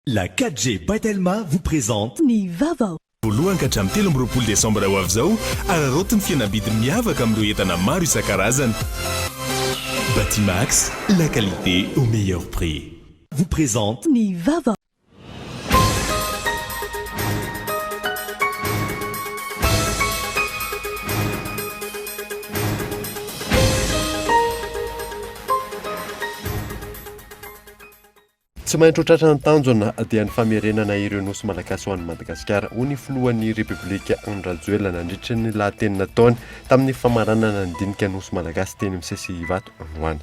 La 4G by Telma vous présente Ny vaovao. Voalohany ka hatramin'ny 23 desambra ho avy izao, araraoty ny fihenam-bidy miavaka amin'ireo entana maro isan-karazany. Batimax, la qualité au meilleur prix. Vous présente Ny vaovao. Tsy maintsy ho tratra ny tanjona dia ny famerenana ireo Nosy Malagasy ho an'i Madagasikara, hoy ny filohan'ny Repoblika Andry Rajoelina nandritra ny lahateny nataony tamin'ny famaranana ny dinika Nosy Malagasy teny amin'ny CCI Ivato androany.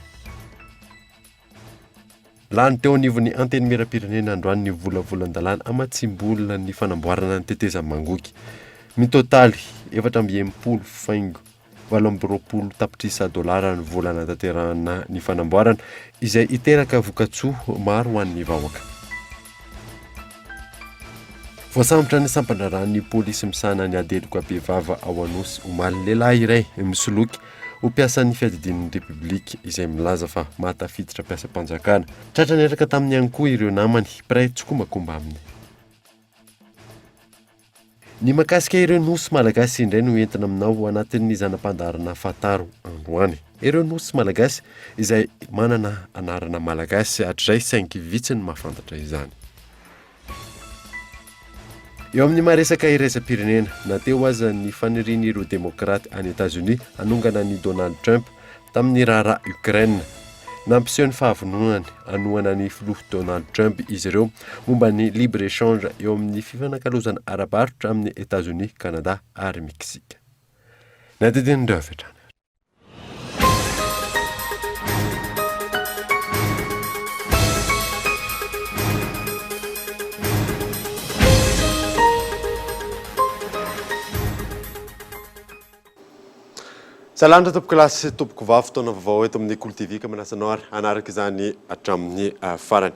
Lany teo anivon'ny Antenimierampirenena androany ny volavolan-dalàna hamatsiam-bola ny fanamboarana ny tetezan'i Mangoky. Mitotaly 64 faingo 28 tapitrisa dolara ny vola hanatanterahana ny fanamboarana, izay hiteraka vokatsoa maro ho an'ny vahoaka. Voasambotra ny sampan-draharahan'ny polisy misahana ny ady heloka bevava ao Anosy omaly ny lehilahy iray misoloky ho mpiasan'ny fiadidian'ny Repoblika izay milaza fa mahatafiditra mpiasam-panjakana. Tratra niaraka taminy ihany koa ireo namany mpiray tsikombakomba aminy. Ny mahakasika ireo nosy malagasy indray no entina aminao ao anatin'ny zana-pandaharana Fantaro androany. Ireo nosy malagasy izay manana anarana malagasy hatrizay saingy vitsy ny mahafantatra izany. Eo amin'ny maha resaka iraisam-pirenena, na teo aza ny fanirian'ireo demokraty any Etazonia hanongana an'i Donald Trump tamin'ny raharaha Ukraine, Nampiseho ny fahavononany hanohana ny filoha Donald Trump izy ireo momba ny libre échange eo amin'ny fifanakalozana ara-barotra amin'i Etazonia, Kanada ary Meksika. Ny adidin'ireo avy hatrany. Salam tompokolahy sy tompokovavy, fotoana vaovao eto amin'ny Kolo TV ka manasa anao ary hanaraka izany hatramin'ny farany.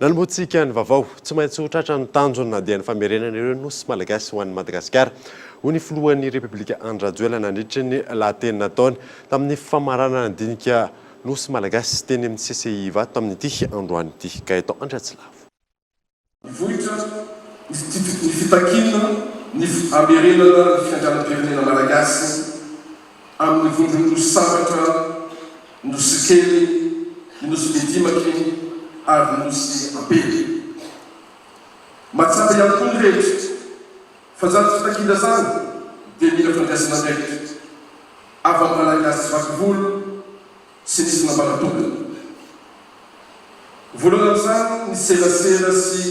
Nanombohantsika ny vaovao, tsy maintsy ho tratra ny tanjona dia ny famerenana ireo nosy malagasy ho an'i Madagasikara, hoy ny filohan'ny Repoblika Andry Rajoelina nandritra ny lahateny nataony tamin'ny famaranana ny dinika nosy malagasy teny amin'ny CCI Ivato tamin'ity androany ity. Gaëtan Andriatsilavo. Nivoitra ny ny fitakiana ny hamerenana ny fiandrianam-pirenena malagasy amin'ny vondron'ny Nosy Sambatra, Nosy Kely, ny Nosy Bedimaky ary ny Nosy Ampela. Mahatsapa ihany koa ny rehetra fa izany fitakiana izany dia mila fandraisana andraikitra avy amin'ny Malagasy vaky volo sy ny isan'ambaratongany. Voalohany amin'izany ny serasera sy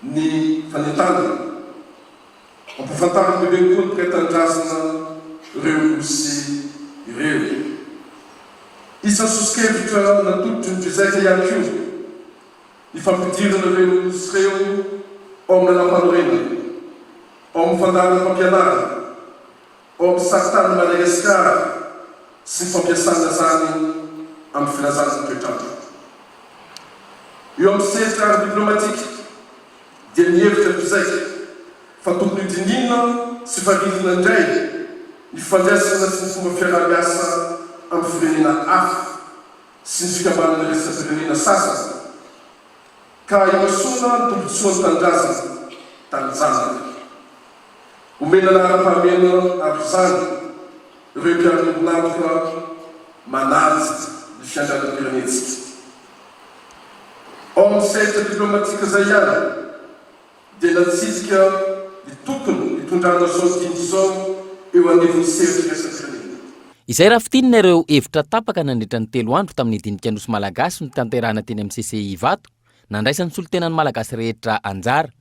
ny fanentanana. Ampahafantarina bebe kokoa ny mpiray tanindrazana ireo nosy ireo. Isan'ny soso-kevitra natolotry ny mpizaika ihany koa ny fampidirana ireo nosy ireo ao amin'ny lalàmpanorenana, ao amin'ny fandaharam-pampianarana, Ao amin'ny saritanin'i Madagasikara sy ny fampiasana izany amin'ny filazana ny toetr'andro. Eo amin'ny sehatra ara-diplomatika dia mihevitra ny mpizaika fa tokony hodinihina sy faritana indray ny fifandraisana sy ny fomba fiaraha-miasa amin'ny firenena hafa sy ny fikambanana iraisam-pirenena sasany ka imasoana ny tombontsoan'ny tanindrazana tanin-janaka. Omena laharam-pahamehana araka izany ireo mpiara-miombon'antoka manaja ny fiandrianam-pirenentsika. Ao amin'ny sehatra diplomatika izay ihany dia natsidika ny tokony hitondrana izao dinika izao eo anivon'ny sehatra iraisam-pirenena. Izay raha fintinina ireo hevitra tapaka nandritra ny telo andro tamin'ny dinika Nosy Malagasy notanterahina teny amin'ny CCI Ivato, nandraisan'ny solontenan'ny Malagasy rehetra anjara.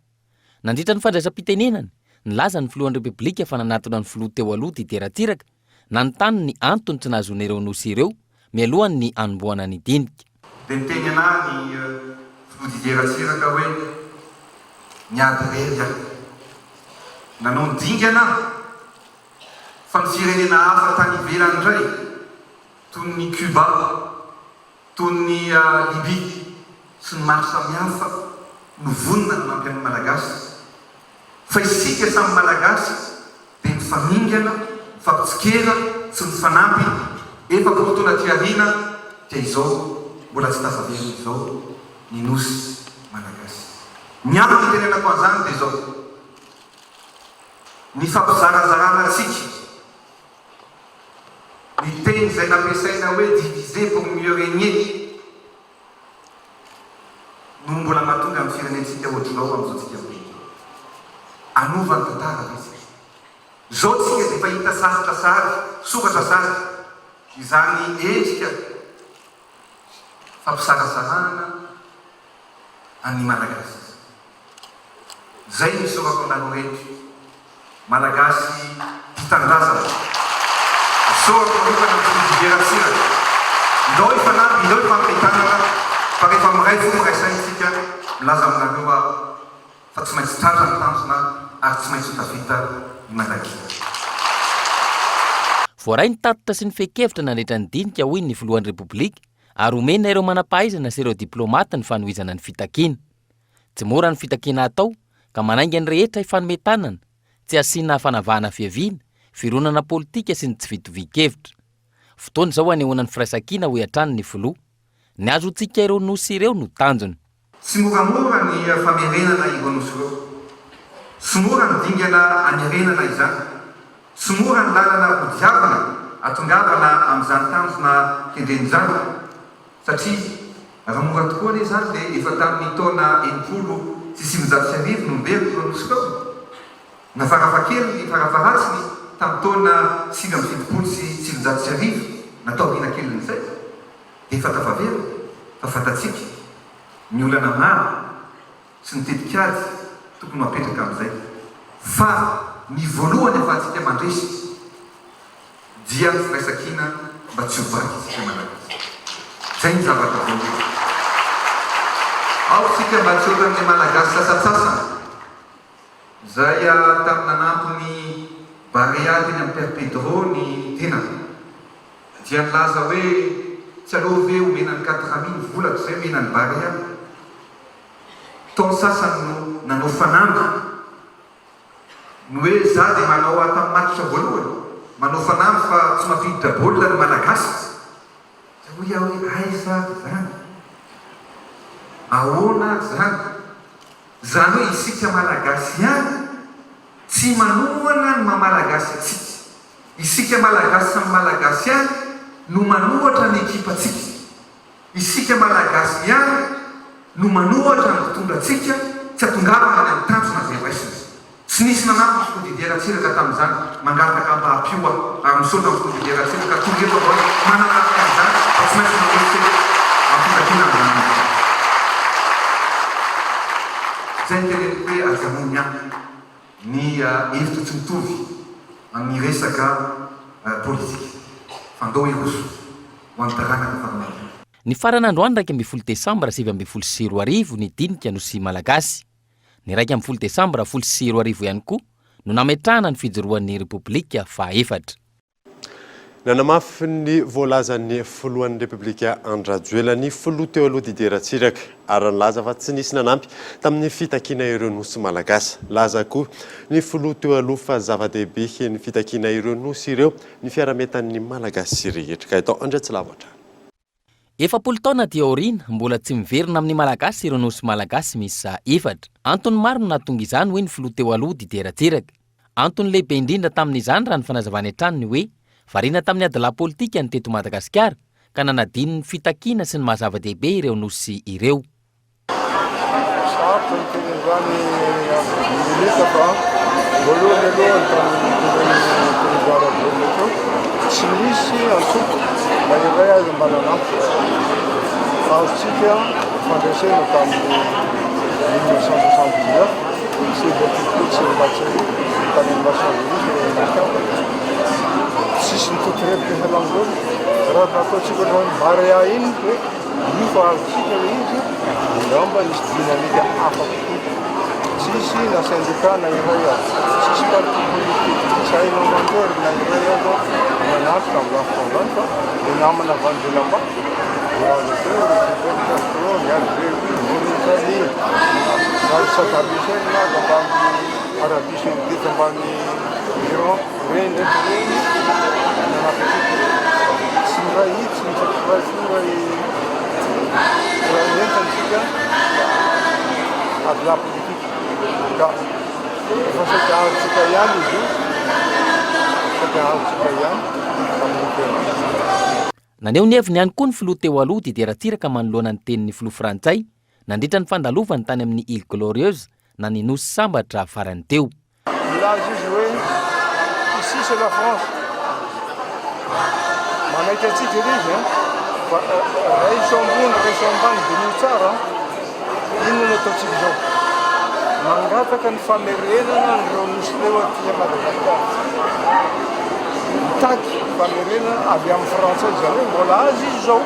Nandritra ny fandraisam-pitenenany, nilaza ny filohan'ny Repoblika fa nanatona ny filoha teo aloha Didier Ratsiraka, nanontany ny antony tsy nahazoana ireo nosy ireo mialohan'ny hanombohana ny dinika. Dia niteny anah ny filoha Didier Ratsiraka hoe niady irery aho. Nanao ny dingana aho fa ny firenena hafa tany ivelany indray toy ny Cuba, Toy ny Libye sy ny maro samihafa no vonona hanampy an'ny Malagasy. Fa isika samy Malagasy dia mifamingana, mifampitsikera, tsy mifanampy, 40 taona aty aoriana dia izao mbola tsy tafaverina izao ny Nosy Malagasy. Ny antony itenenako an'izany dia izao, ny fampizarazarana antsika, ny teny izay nampiasaina hoe diviser pour mieux régner no mbola mahatonga ny firenentsika ohatr'izao amin'izao tsika miteny izao. Hanova ny tantara ve isika? Izao tsika dia efa hita sarotra sahady, soratra sahady izany endrika fampisarasarahana an'ny Malagasy izany. Izay no isaorako anareo rehetra, Malagasy tia tanindrazana. Isaorako manokana ny Filoha Didier Ratsiraka. Ndao hifanampy, ndao hifanome tanana fa rehefa miray fo miray saina isika, milaza aminareo aho fa tsy maintsy tratra ny tanjona ary tsy maintsy ho tafita i Madagasikara. Voaray ny tatitra sy ny fehin-kevitra nandritra ny dinika, hoy ny filohan'ny Repoblika, ary omena ireo manam-pahaizana sy ireo diplaomaty ny fanohizana ny fitakiana. Tsy mora ny fitakiana atao ka manainga ny rehetra hifanome tanana, tsy asiana fanavahana fiaviana, fironana politika sy ny tsy fitovian-kevitra. Fotoana izao hanehoana ny firaisankina hoy hatrany ny filoha. Ny hahazoantsika ireo nosy ireo no tanjona. Tsy moramora ny famerenana ireo nosy ireo. Tsy mora ny dingana hamerenana izany. Tsy mora ny lalana hodiavina hatongavana amin'izany tanjona kendrena izany satria raha mora tokoa anie izany dia efa tamin'ny taona 1960 no niverina ireo nosy ireo, na farafahakeliny farafaharatsiny tamin'ny taona 1979 na taoriana kelin'izay dia efa tafaverina fa fantatsika ny olana maro sy ny tetikady tokony ho apetraka amin'izay fa ny voalohany afahantsika mandresy dia ny firaisankina mba tsy ho vaky isika Malagasy. Izay ny zavatra voalohany. Aoka isika mba tsy ohatran'ny Malagasy sasantsasany izay tamin'ny nanampy ny Barea teny amin'ny Père Pedro ny tenany dia nilaza hoe tsy aleo ve omena ny Quatrami ny vola toy izay omena ny Barea. Tao ny sasany no nanao fanamby ny hoe za dia manao aho tamin'ny match voalohany, manao fanamby fa tsy mampiditra baolina ny Malagasy. Dia hoy aho hoe aiza ary izany? Ahoana ary izany? Izany hoe isika Malagasy ihany tsy manohana ny maha Malagasy antsika. Isika Malagasy samy Malagasy ihany no manohatra ny ekipantsika. Isika Malagasy ihany no manohatra ny mpitondra antsika tsy atongavana any amin'ny tanjona izay raisina. Tsy nisy nanampy ny filoha Didier Ratsiraka tamin'izany, mangataka mba ampio aho ary misaotra ny filoha Didier Ratsiraka tonga eto androany manamarika an'izany fa tsy maintsy manao hetsika amin'ny fitakiana an'izany mihitsy. Izay no teneniko hoe ajanony any ny hevitra tsy mitovy amin'ny resaka politika fa ndao hiroso. ho an'ny taranaka faramandimby. Nifarana androany 11 desambra 2019 ny dinika Nosy Malagasy. Ny 11 desambra 2010 ihany koa no nametrahana ny fijoroan'ny Repoblika fahaefatra. Nanamafy ny voalazan'ny filohan'ny Repoblika Andry Rajoelina ny filoha teo aloha Didier Ratsiraka ary nilaza fa tsy nisy nanampy tamin'ny fitakiana ireo nosy malagasy. Nilaza koa ny filoha teo aloha fa zava-dehibe ny fitakiana ireo nosy ireo ny fiaraha-mientan'ny Malagasy rehetra. Gaëtan Andriatsilavo hatrany. 40 taona aty aoriana, mbola tsy miverina amin'ny Malagasy ireo nosy malagasy miisa efatra. Antony maro no nahatonga izany, hoy ny filoha teo aloha Didier Ratsiraka. Antony lehibe indrindra tamin'izany raha ny fanazavany hatrany ny hoe variana tamin'ny adilahy politika ny teto Madagasikara ka nanadino ny fitakiana sy ny maha zava-dehibe ireo nosy ireo. Sarotra ny teny an'izany amin'ny minitra fa voalohany aloha ny tamin'ny nitondran'i Président Rajoelina teo, tsy nisy antoko na iray aza mba nanampy. Azontsika fandresena tamin'ny 1979, 1989 tany amin'ny Nations Unies sy ny Américains. Tsisy nitotorebika hatramin'izao. Raha nataontsika ohatran'ny Barea iny hoe Io fa azontsika ilay izy, angamba hisy dynamique hafa kokoa. Tsisy na syndicat na iray aza, tsisy parti politique, tsisy haino aman-jery na iray aza nanampy tamin'ny lafiny izany fa ny namana avy any Belamba, voalaza teo ry Fidel Castro, ny Algerie, Mauritanie, na ry Saddam Hussein aza mbany Arabie Saoudite mbany Iran, ireny rehetra ireny nanampy antsika. Tsy miray hitsy ny Raha entana isika. Adilahy politika ka efa saika azontsika ihany izy io, saika azontsika ihany tamin'ny toerana. Naneho ny heviny ihany koa ny filoha teo aloha Didier Ratsiraka manoloana ny tenin'ny filoha frantsay nandritra ny fandalovany tany amin'ny Îles Glorieuses na ny Nosy Sambatra farany teo. Milaza izy hoe ici c'est la France. Manaiky antsika ery izy an. Fa raiso ambony, raiso ambany, diniho tsara an. Inona no ataontsika izao? Mangataka ny famerenana an'ireo nosy ireo aty Madagasikara. Mitaky famerenana avy amin'ny frantsay, izany hoe mbola azy izy izao.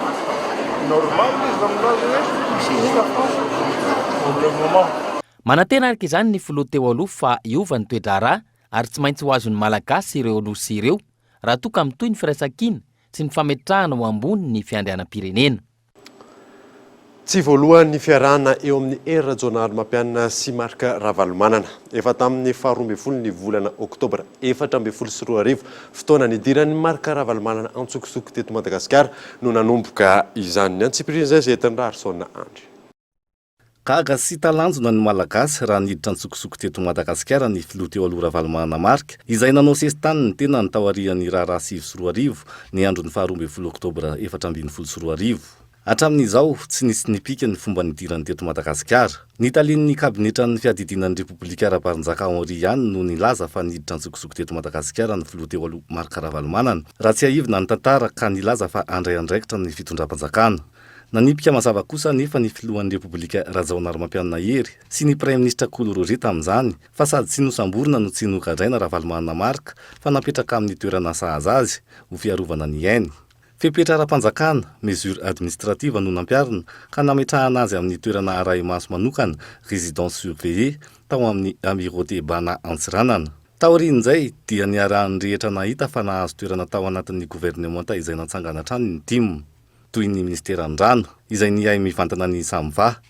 Normal izy raha milaza hoe ici c'est la France pour le moment. Manantena araka izany ny filoha teo aloha fa hiova ny toe-draharaha ary tsy maintsy ho azon'ny Malagasy ireo Nosy ireo raha toa ka mitohy ny firaisankina sy ny fametrahana ho ambony ny fiandrianam-pirenena. Tsy voalohany ny fiarahana eo amin'i Hery Rajaonarimampianina sy Marc Ravalomanana. Efa tamin'ny faha 12 ny volana oktobra 2014, fotoana nidiran'i Marc Ravalomanana antsokosoko teto Madagasikara no nanomboka izany. Ny antsipirian'izay izay entin'i Raharison Andry. Gaga sy talanjona ny Malagasy raha niditra an-tsokosoko teto Madagasikara ny filoha teo aloha Ravalomanana Marc, izay nanao sesitany ny tenany taorian'ny raharaha 2009, ny andron'ny faha 12 oktobra 2014. Hatramin'izao, tsy nisy nipika ny fomba nidirany teto Madagasikara. Ny talen'ny kabinetran'ny fiadidiana ny Repoblika Rabarinjaka Henri ihany no nilaza fa niditra an-tsokosoko teto Madagasikara ny filoha teo aloha Marc Ravalomanana, raha tsiahivina ny tantara ka nilaza fa handray andraikitra ny fitondram-panjakana. Nanipika mazava kosa anefa ny filohan'ny Repoblika Rajaonarimampianina Hery sy ny Praiminisitra Kolo Roger tamin'izany fa sady tsy nosamborina no tsy nogadraina Ravalomanana Marc fa napetraka amin'ny toerana sahaza azy ho fiarovana ny ainy. Fepetra ara-panjakana, mesure administrative, no nampiharina ka nametrahana azy amin'ny toerana arahi-maso manokana, résidence surveillée, tao amin'ny Amirauté Bana Antsiranana. Taorian'izay dia niarahan'ny rehetra nahita fa nahazo toerana tao anatin'ny governemanta izay natsangana hatrany ny tim. toy ny minisiteran'ny Rano, izay niahy mivantana ny Samva,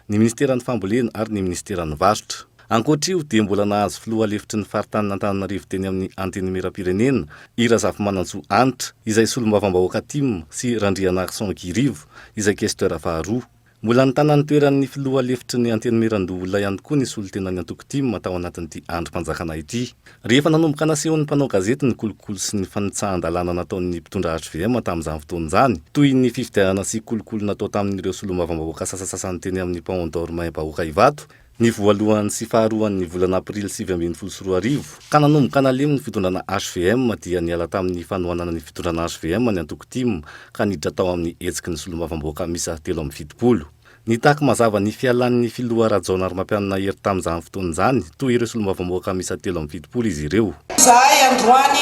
ny minisiteran'ny Fambolena ary ny minisiteran'ny Varotra. Ankoatra io dia mbola nahazo filoha lefitry ny faritanin'Antananarivo teny amin'ny Antenimierampirenena i Razafimanantsoa Hanitra, izay solombavambahoaka tim sy Randrianarison Guy Rivo, izay questeur faharoa. Mbola nitana ny toeran'ny filoha lefitry ny Antenimierandoholona ihany koa ny solontenan'ny antoko tim tao anatin'ity andrim-panjakana ity. Rehefa nanomboka nasehon'ny mpanao gazety ny kolikoly sy ny fanitsahan-dalàna nataon'ny mpitondra hvm tamin'izany fotoana izany, toy ny fifidianana sy kolikoly natao tamin'ireo solombavambahoaka sasasasany teny amin'ny Paon d'Or Main-Bahoaka Ivato, ny voalohany sy faharoan'ny volana aprily 2019, ka nanomboka nalemy ny fitondrana hvm dia niala tamin'ny fanohanana ny fitondrana hvm ny antoko tim ka niditra tao amin'ny hetsiky ny solombavambahoaka miisa 73. Nitaky mazava ny fialan'ny filoha Rajaonarimampianina Hery tamin'izany fotoana izany toy ireo solombavambahoaka miisa 73 izy ireo. Izahay androany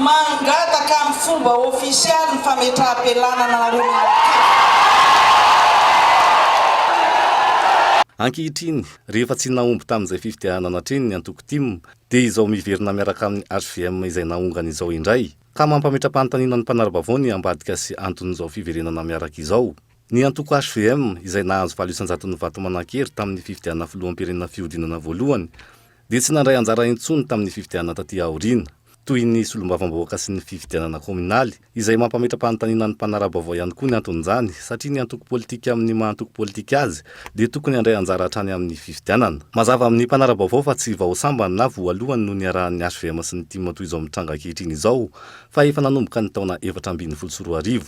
mangataka amin'ny fomba ofisialy ny fametraham-pialana anareo mianakavy. Ankehitriny, rehefa tsy nahomby tamin'izay fifidianana natrehiny ny antoko tim, dia izao miverina miaraka amin'ny hvm izay naongany izao indray, ka mampametra-panontaniana ny mpanara-baovao ny ambadika sy anton'izao fiverenana miaraka izao. Ny antoko hvm, izay nahazo valo isan-jaton'ny vato manan-kery tamin'ny fifidianana filoham-pirenena fihodinana voalohany, dia tsy nandray anjara intsony tamin'ny fifidianana taty aoriana, toy ny solombavambahoaka sy ny fifidianana kaominaly, izay mampametra-panontaniana ny mpanara-baovao ihany koa ny anton'izany, satria ny antoko politika amin'ny maha antoko politika azy dia tokony handray anjara hatrany amin'ny fifidianana. Mazava amin'ny mpanara-baovao fa tsy vao sambany na voalohany no niarahan'ny hvm sy ny tim toy izao mitranga ankehitriny izao, fa efa nanomboka ny taona 2014.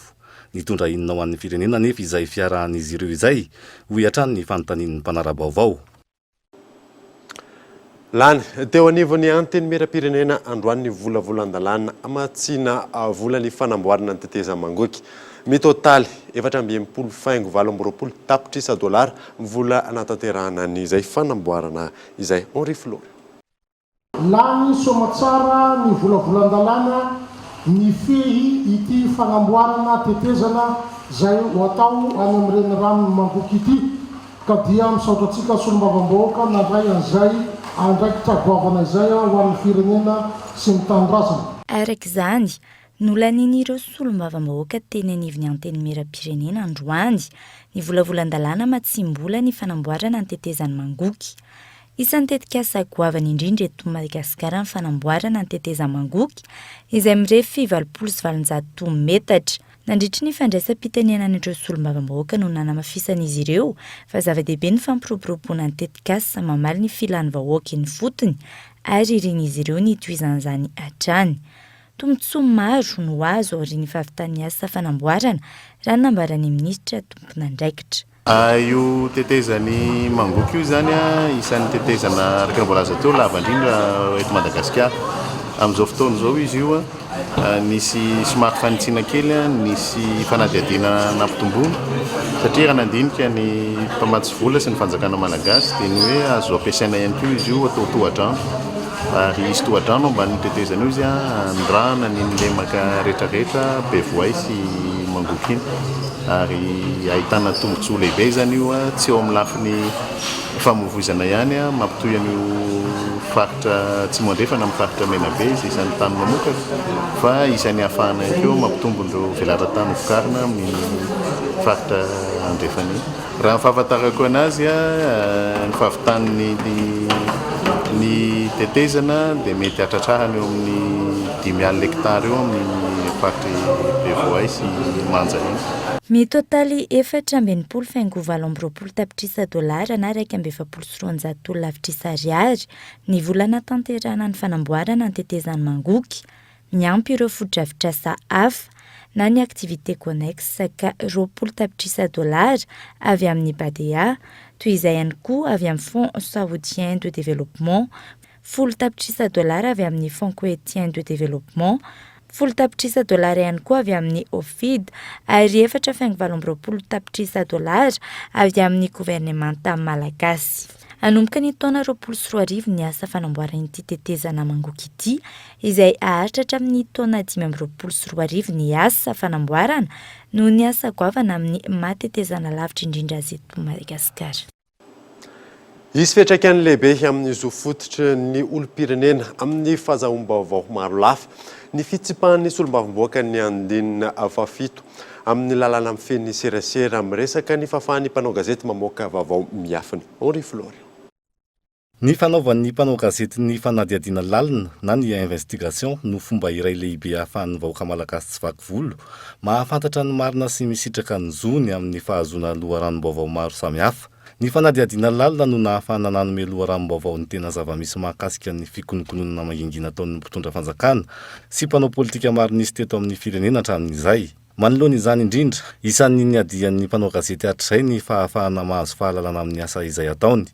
Nitondra inona ho an'ny firenena anefa izay fiarahan'izy ireo izay, hoy hatrany ny fanontanian'ny mpanara-baovao. Lany teo anivon'ny Antenimierampirenena androany ny volavolan-dalàna hamatsiana vola ny fanamboarana ny tetezam-mangoky. Mitotaly 64 faingo 28 tapitrisa dolara ny vola hanatanterahana an'izay fanamboarana izay. Henri Flory. Lany soamatsara ny volavolan-dalàna mifehy ity fanamboarana tetezana izay ho atao any amin'ny reniranon'i Mangoky ity ka dia misaotra antsika solombavambahoaka nandray an'izay andraikitra goavana izay ho an'ny firenena sy ny tanindrazana. Araka izany, nolanian'ireo solombavambahoaka teny anivon'ny Antenimierampirenena androany ny volavolan-dalàna hamatsiam-bola ny fanamboarana ny tetezan'i Mangoky. Isan'ny tetikasa goavana indrindra eto Madagasikara ny fanamboarana ny tetezan'i Mangoky izay mirefy 880 metatra. Nandritry ny fandraisam-pitenenan'ireo solombavambahoaka no nanamafisan'izy ireo fa zava-dehibe ny fampiroboroboana ny tetikasa mamaly ny filan'ny vahoaka eny ifotony ary irin'izy ireo ny hitohizan'izany hatrany. Tombontsoa maro no azo aorian'ny fahavitan'ny asa fanamboarana, raha ny nambaran'ny minisitra tompon'andraikitra. Io tetezan'i Mangoky io izany isan'ny tetezana araka ny voalaza teo lava indrindra eto Madagasikara. Amin'izao fotoana izao izy io nisy somary fanitsiana kely, nisy fanadihadiana nampitomboina satria raha nandinika ny mpamatsy vola sy ny fanjakana malagasy dia ny hoe azo ampiasaina ihany koa izy io atao tohadrano ary hisy tohadrano ambanin'io tetezana io izy hanondrahana an'iny lemaka rehetrarehetra Bevoay sy Mangoky iny. Ary ahitana tombontsoa lehibe izany io, tsy eo amin'ny lafiny famoivoizana ihany, mampitohy an'io faritra Atsimo Andrefana amin'ny faritra Menabe izay isan'ny tany mamokatra, fa isan'ny ahafahana ihany koa mampitombo ireo velaran-tany hovokarina amin'iny faritra andrefana iny. Raha ny fahafantarako anazy, ny fahavitan'ny ny tetezana dia mety hatratrarana eo amin'ny 50 hektara eo amin'iny faritr'i Bevoay sy Manja iny. Mitotaly 64 faingo 28 tapitrisa dolara na 241 lavitrisa ariary ny vola hanatanterahana ny fanamboarana ny tetezan'i Mangoky, miampy ireo fotodrafitrasa hafa na ny activités connexes ka 20 tapitrisa dolara avy amin'ny Badea, toy izay ihany koa avy amin'ny Fonds saoudien de développement, folo tapitrisa dolara avy amin'ny Fonds koweïtien de développement, folo tapitrisa dolara ihany koa avy amin'ny OFID ary efatra faingo 28 tapitrisa dolara avy amin'ny governemanta malagasy. Hanomboka ny taona 2020 ny asa fanamboarana ity tetezana Mangoky ity, izay haharitra hatramin'ny taona 2025 ny asa fanamboarana noho ny asa goavana amin'ny maha tetezana lavitra indrindra azy eto Madagasikara. Hisy fiantraikany lehibe amin'ny zo fototry ny olom-pirenena amin'ny fahazahoam-baovao marolafy ny fitsipahan'ny solombavambahoaka ny andininy fahafito amin'ny lalàna mifehy ny serasera miresaka ny fahafahan'ny mpanao gazety mamoaka vaovao miafina. Henri Florian. Ny fanaovan'ny mpanao gazety ny fanadihadiana lalina na ny investigation no fomba iray lehibe ahafahan'ny vahoaka malagasy tsy vaky volo mahafantatra ny marina sy misitraka ny zony amin'ny fahazoana loharanom-baovao maro samihafa. Ny fanadihadiana lalina no nahafahana nanome loharanom-baovao ny tena zava-misy mahakasika ny fikononkononana mangingina ataon'ny mpitondra fanjakana sy mpanao politika maro nisy teto amin'ny firenena hatramin'izay. Manoloana izany indrindra, isan'ny niadian'ny mpanao gazety hatrizay ny fahafahana mahazo fahalalana amin'ny asa izay ataony.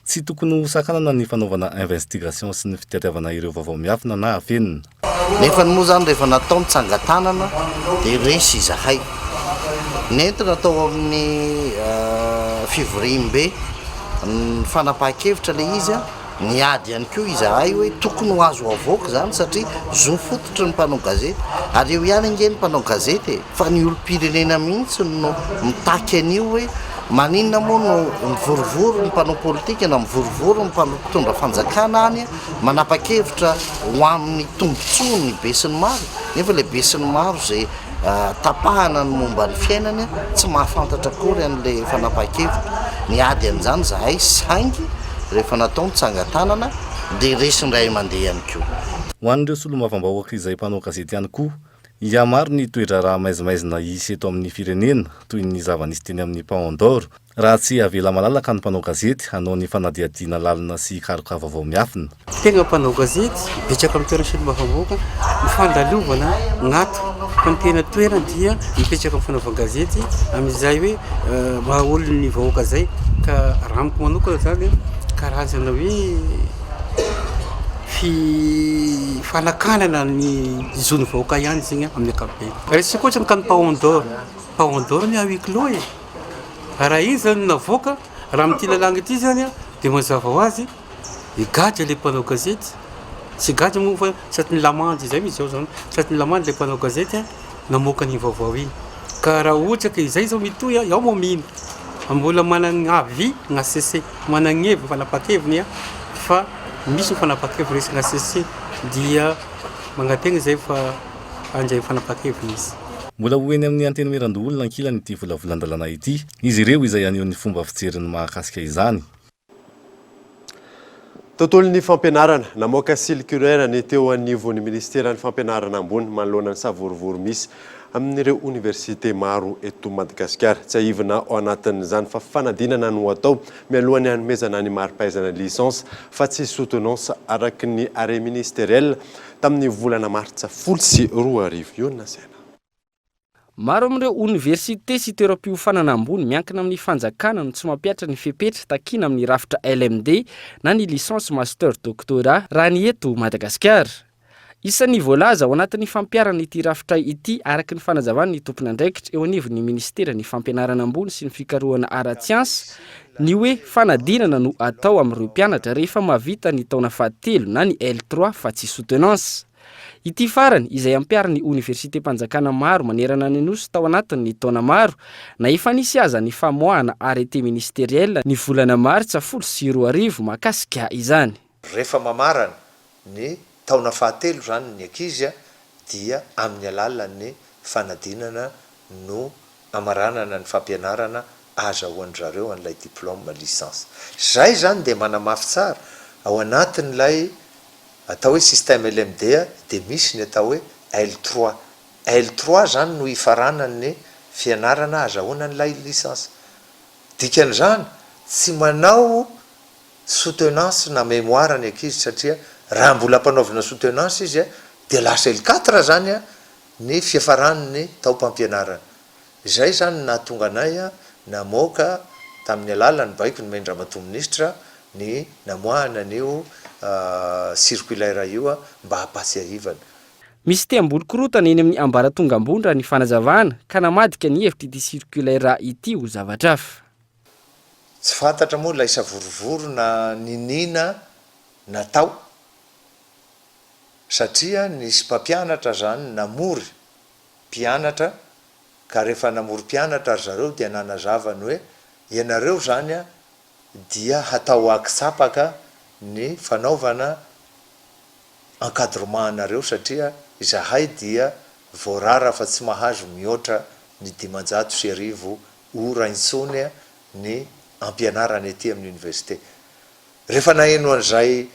Tsy tokony ho sakanana ny fanaovana investigation sy ny fitadiavana ireo vaovao miafina na afenina. Nefany moa izany rehefa natao ny tsangan-tanana dia resy izahay. Nentina tao amin'ny fivoriambe ny fanapahan-kevitra ilay izy. Niady ihany koa izahay hoe tokony ho azo avoaka izany satria zo fototry ny mpanao gazety. Ary eo ihany ange ny mpanao gazety e, fa ny olom-pirenena mihitsy no mitaky an'io hoe maninona moa no mivorivory ny mpanao politika na mivorivory ny mpitondra fanjakana any manapa-kevitra ho amin'ny tombontsoa ny besinimaro nefa ilay besinimaro izay tapahana ny momba ny fiainany tsy mahafantatra akory an'ilay fanapahan-kevitra. Niady an'izany izahay saingy rehefa natao ny tsangan-tanana dia resy indray mandeha ihany koa. Ho an'ireo solombavambahoaka izay mpanao gazety ihany koa, hihamaro ny toe-draharaha maizimaizina hisy eto amin'ny firenena, toy ny zava-nisy teny amin'ny Paon d'Or, Raha tsy avela malalaka ny mpanao gazety hanao ny fanadihadiana lalina sy hikaroka vaovao miafina. Tegna mpanao gazety, betsaka amin'ny toerana solombavambahoaka ny fandalovana gnato fa ny tena toerana dia mipetraka amin'ny fanaovan-gazety amin'izay hoe maha olon'ny vahoaka zay ka raha amiko manokana zany karazana hoe fi- fanakanana ny zon'ny vahoaka ihany zegny amin'ny ankapobeny. Raisiko ohatra ny cas-n'ny Paon d'or, Paon d'or anie à huis clos e. Raha iny zany no navoaka, raha amin'ity lalàna ity zany dia mazava ho azy higadra ilay mpanao gazety, tsy higadra moa fa tratry ny lamandy izay mihitsy izao zany, tratry ny lamandy ilay mpanao gazety namoaka an'iny vaovao iny. Ka raha ohatra ka izay zao mitohy, iaho moa mino fa mbola manana avis ny HCC, manana heviny, fanapahan-keviny fa misy ny fanapahan-keviny raisin'ny HCC dia manantena izay fa handray ny fanapahan-keviny izy. Mbola ho eny amin'ny Antenimierandoholona ankilany ity volavolan-dalàna ity izy ireo izay haneho ny fomba fijeriny mahakasika izany. Tontolon'ny fampianarana, namoaka circulaire ny teo anivon'ny minisiteran'ny fampianarana ambony manoloana ny savorovoro misy amin'ireo oniversite maro eto Madagasikara. Tsiahivina ao anatin'izany fa fanadinana no atao mialohan'ny hanomezana ny mari-pahaizana licence fa tsy soutenance araka ny arrêt ministériel tamin'ny volana martsa 2010 io nasaina. Maro amin'ireo oniversite sy toeram-piofanana ambony miankina amin'ny fanjakana no tsy mampihatra ny fepetra takiana amin'ny rafitra LMD na ny licence master doctorat raha ny eto Madagasikara. Isan'ny voalaza ao anatin'ny fampiharana ity rafitra ity araka ny fanazavan'ny tompon'andraikitra eo anivon'ny minisiteran'ny fampianarana ambony sy ny fikarohana ara-tsiansa ny hoe fanadinana no atao amin'ireo mpianatra rehefa mahavita ny taona fahatelo na ny L3 fa tsy soutenance. Ity farany, izay ampiharin'ny oniversitem-panjakana maro manerana ny Nosy tao anatin'ny taona maro, na efa nisy aza ny famoahana arrêté ministériel ny volana martsa 2010 mahakasika izany. Rehefa mamarana ny taona fahatelo izany ny ankizy dia amin'ny alalan'ny fanadinana no amaranana ny fampianarana ahazahoan-dry zareo an'ilay diplôme licence. Izay izany dia manamafy tsara ao anatin'ilay Atao hoe système LMD dia misy ny atao hoe L trois. L trois izany no hifaranan'ny fianarana ahazahoana an'ilay licence. Dikan'izany, tsy manao soutenance na mémoire ny ankizy satria raha mbola ampanaovina soutenance izy dia lasa L quatre izany ny fiafaran'ny taom-pampianarana. Izay izany no nahatonga anay namoaka tamin'ny alalan'ny baiko nomen-dRamatoa Minisitra ny namoahana an'io circulaire io mba hampahatsiahivana. Misy te hamboly korontana eny amin'ny ambaratonga ambony raha ny fanazavana ka namadika ny hevitr'ity circulaire ity ho zavatra hafa. Tsy fantatra moa ilay savorovoro na niniana natao satria nisy mpampianatra izany namory mpianatra ka rehefa namory mpianatra ry zareo dia nanazava ny hoe ianareo izany dia hatao ankitsapaka ny fanaovana encadrement anareo satria izahay dia voarara fa tsy mahazo mihoatra ny 1500 ora intsony ny ampianarana ety amin'ny université. Rehefa naheno an'izay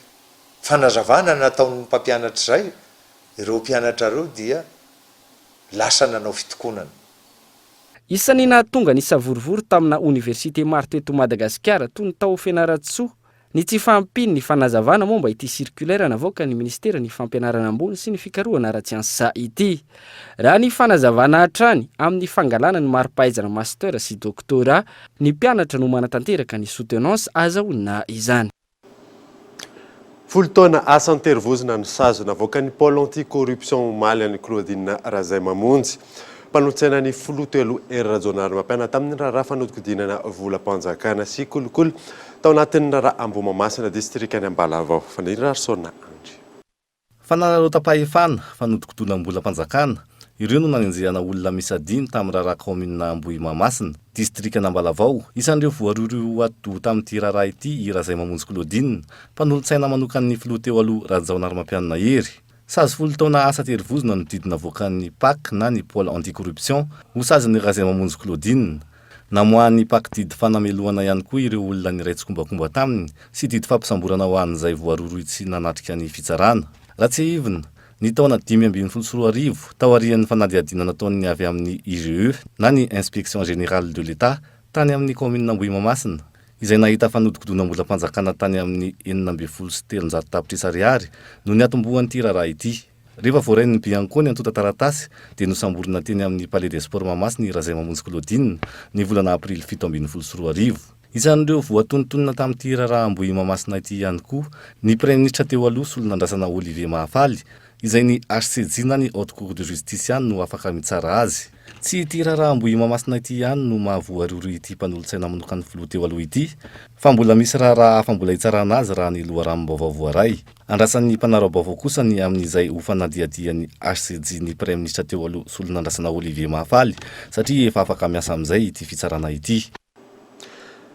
fanazavana nataon'ny mpampianatra izay ireo mpianatra ireo dia lasa nanao fitokonana. Isan'ny nahatonga ny savorovoro tamina oniversite maro teto Madagasikara toy ny tao Fianarantsoa ny tsy fahampian'ny fanazavana momba ity circulaire navoakan'ny minisiteran'ny fampianarana ambony sy ny fikarohana ara-tsiansa ity. Raha ny fanazavana hatrany, amin'ny fangalana ny mari-pahaizana master sy doctorat, ny mpianatra no manatanteraka ny soutenance azahoana izany. Folo taona asa an-terivozona ny sazy navoakan'ny Pôle anti-corruption omaly an'i Claudine Razaimamonjy, mpanolotsaina ny filoha teo aloha Hery Rajaonarimampianina tamin'ny raharaha fanodikodinana volam-panjakana sy kolikoly tao anatin'ny raharaha Ambohimahamasina, distrikan'i Ambalavao. Faniriarison Andry. Fanararaotam-pahefana, fanodikodinam-bolam-panjakana, ireo no nanenjehana olona miisa dimy tamin'ny raharaha kaominina Ambohimahamasina, distrikan'Ambalavao. Isan'ireo voarohirohy ho atidoha tamin'ity raharaha ity i Razaimamonjy Claudine, mpanolotsaina manokan'ny filoha teo aloha Rajaonarimampianina Hery. Sazy folo taona asa terivozona no didy navoakan'ny Pac na ny Pôle anti-corruption ho sazin'i Razaimamonjy Claudine. Namoahan'ny Pac didy fanamelohana ihany koa ireo olona niray tsikombakomba taminy sy didy fampisamborana ho an'izay voarohirohy tsy nanatrika ny fitsarana. Raha tsiahivina, ny taona 2015, taorian'ny fanadihadiana nataon'ny avy amin'ny IGE na ny Inspection Générale de l'Etat tany amin'ny kaominina Ambohimamasina, izay nahita fanodikodinam-bolam-panjakana tany amin'ny 316 tapitrisa ariary no niatombohan'ity raharaha ity. Rehefa voarain'ny Bianco ny antontan-taratasy dia nosamborina teny amin'ny Palais des Sports Mahamasina i Razaimamonjy Claudine ny volana aprily 2017. Isan'ireo voatonontonona tamin'ity raharaha Ambohimahamasina ity ihany koa ny praiminisitra teo aloha Solonandrasana Olivier Mahafaly izay ny HCJ na ny Haute Cour de Justice ihany no afaka mitsara azy. Tsy ity raharaha Ambohimahamasina ity ihany no mahavoarohirohy ity mpanolotsaina manokan'ny filoha teo aloha ity fa mbola misy raharaha hafa mbola hitsarana azy raha ny loharanom-baovao voaray. Andrasan'ny mpanara-baovao kosa ny amin'izay ho fanadihadian'ny HCJ ny praiminisitra teo aloha Solonandrasana Olivier Mahafaly satria efa afaka miasa amin'izay ity fitsarana ity.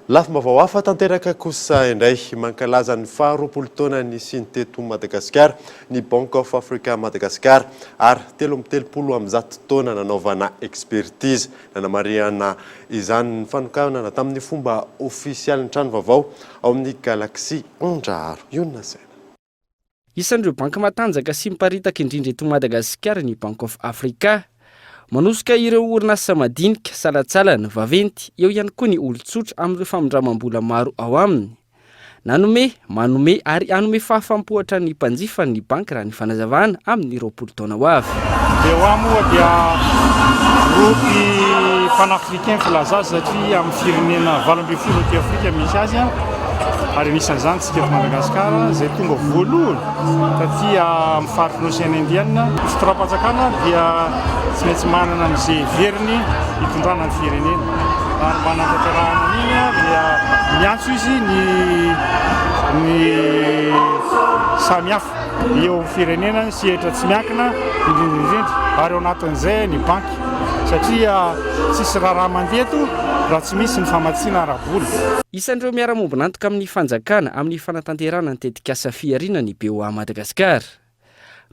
Lafim-baovao hafa tanteraka kosa indray, mankalaza ny faha 20 taona nisiany teto Madagasikara ny Bank of Africa Madagascar ary 133 taona nanaovana expertise. Nanamarihana izany ny fanokanana tamin'ny fomba ofisialy ny trano vaovao ao amin'ny Galaxy Andraharo. Ionona Saina. Isan'ireo banky matanjaka sy miparitaka indrindra eto Madagasikara ny Bank of Africa. Manosika ireo orinasa madinika, salantsalany, vaventy, eo ihany koa ny olon-tsotra amin'ireo famindramam-bola maro ao aminy. Nanome, manome ary hanome fahafaham-po hatrany ny mpanjifa ny banky raha ny fanazavana amin'ny 20 taona ho avy. BOA moa dia groupe panafricain filaza azy satria amin'ny firenena 18 aty Afrika misy azy ary anisan'izany tsika eto Madagasikara izay tonga voalohany taty amin'ny faritry ny Ocean Indian. Ny fitondram-panjakana dia tsy maintsy manana an'izay heveriny hitondrana ny firenena ary mba hanatanterahana an'iny dia miantso izy ny ny samihafa eo amin'ny firenena ny sehatra tsy miankina indrindra indrindra ary ao anatin'izay ny banky satria tsisy raharaha mandeha eto raha tsy misy ny famatsiana ara-bola. Isan'ireo miara-mombon'antoka amin'ny fanjakana amin'ny fanatanterahana ny tetikasa fihariana ny BOA Madagascar.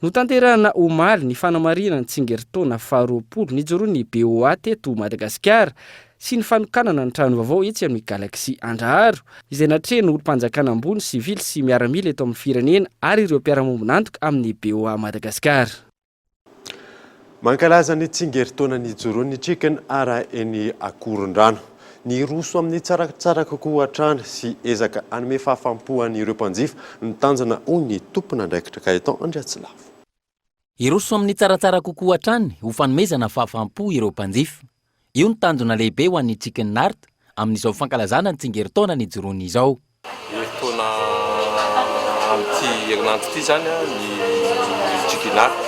Notanterahina omaly ny fanamarihana ny tsingerin-taona faharoapolo nijoroan'ny BOA teto Madagasikara sy ny fanokanana ny trano vaovao etsy amin'ny Galaxy Andraharo, izay natrehin'ny olom-panjakana ambony, sivily sy miaramila eto amin'ny firenena ary ireo mpiara-mombon'antoka amin'ny BOA Madagasikara. Mankalaza ny tsingerin-taona nijoroan'ny Chicken Ara eny Akorondrano. Niroso amin'ny tsaratsara kokoa hatrany sy ezaka hanome fahafaham-po an'ireo mpanjifa ny tanjona hoy ny tompon'andraikitra Gaëtan Andriatsilavo. Hiroso amin'ny tsaratsara kokoa hatrany ho fanomezana fahafaham-po ireo mpanjifa. Io no tanjona lehibe ho an'ny Chicken Art amin'izao fankalazana ny tsingerin-taona nijoroany izao. Herintaona amin'ity herinandro ity izany ny Chicken Art.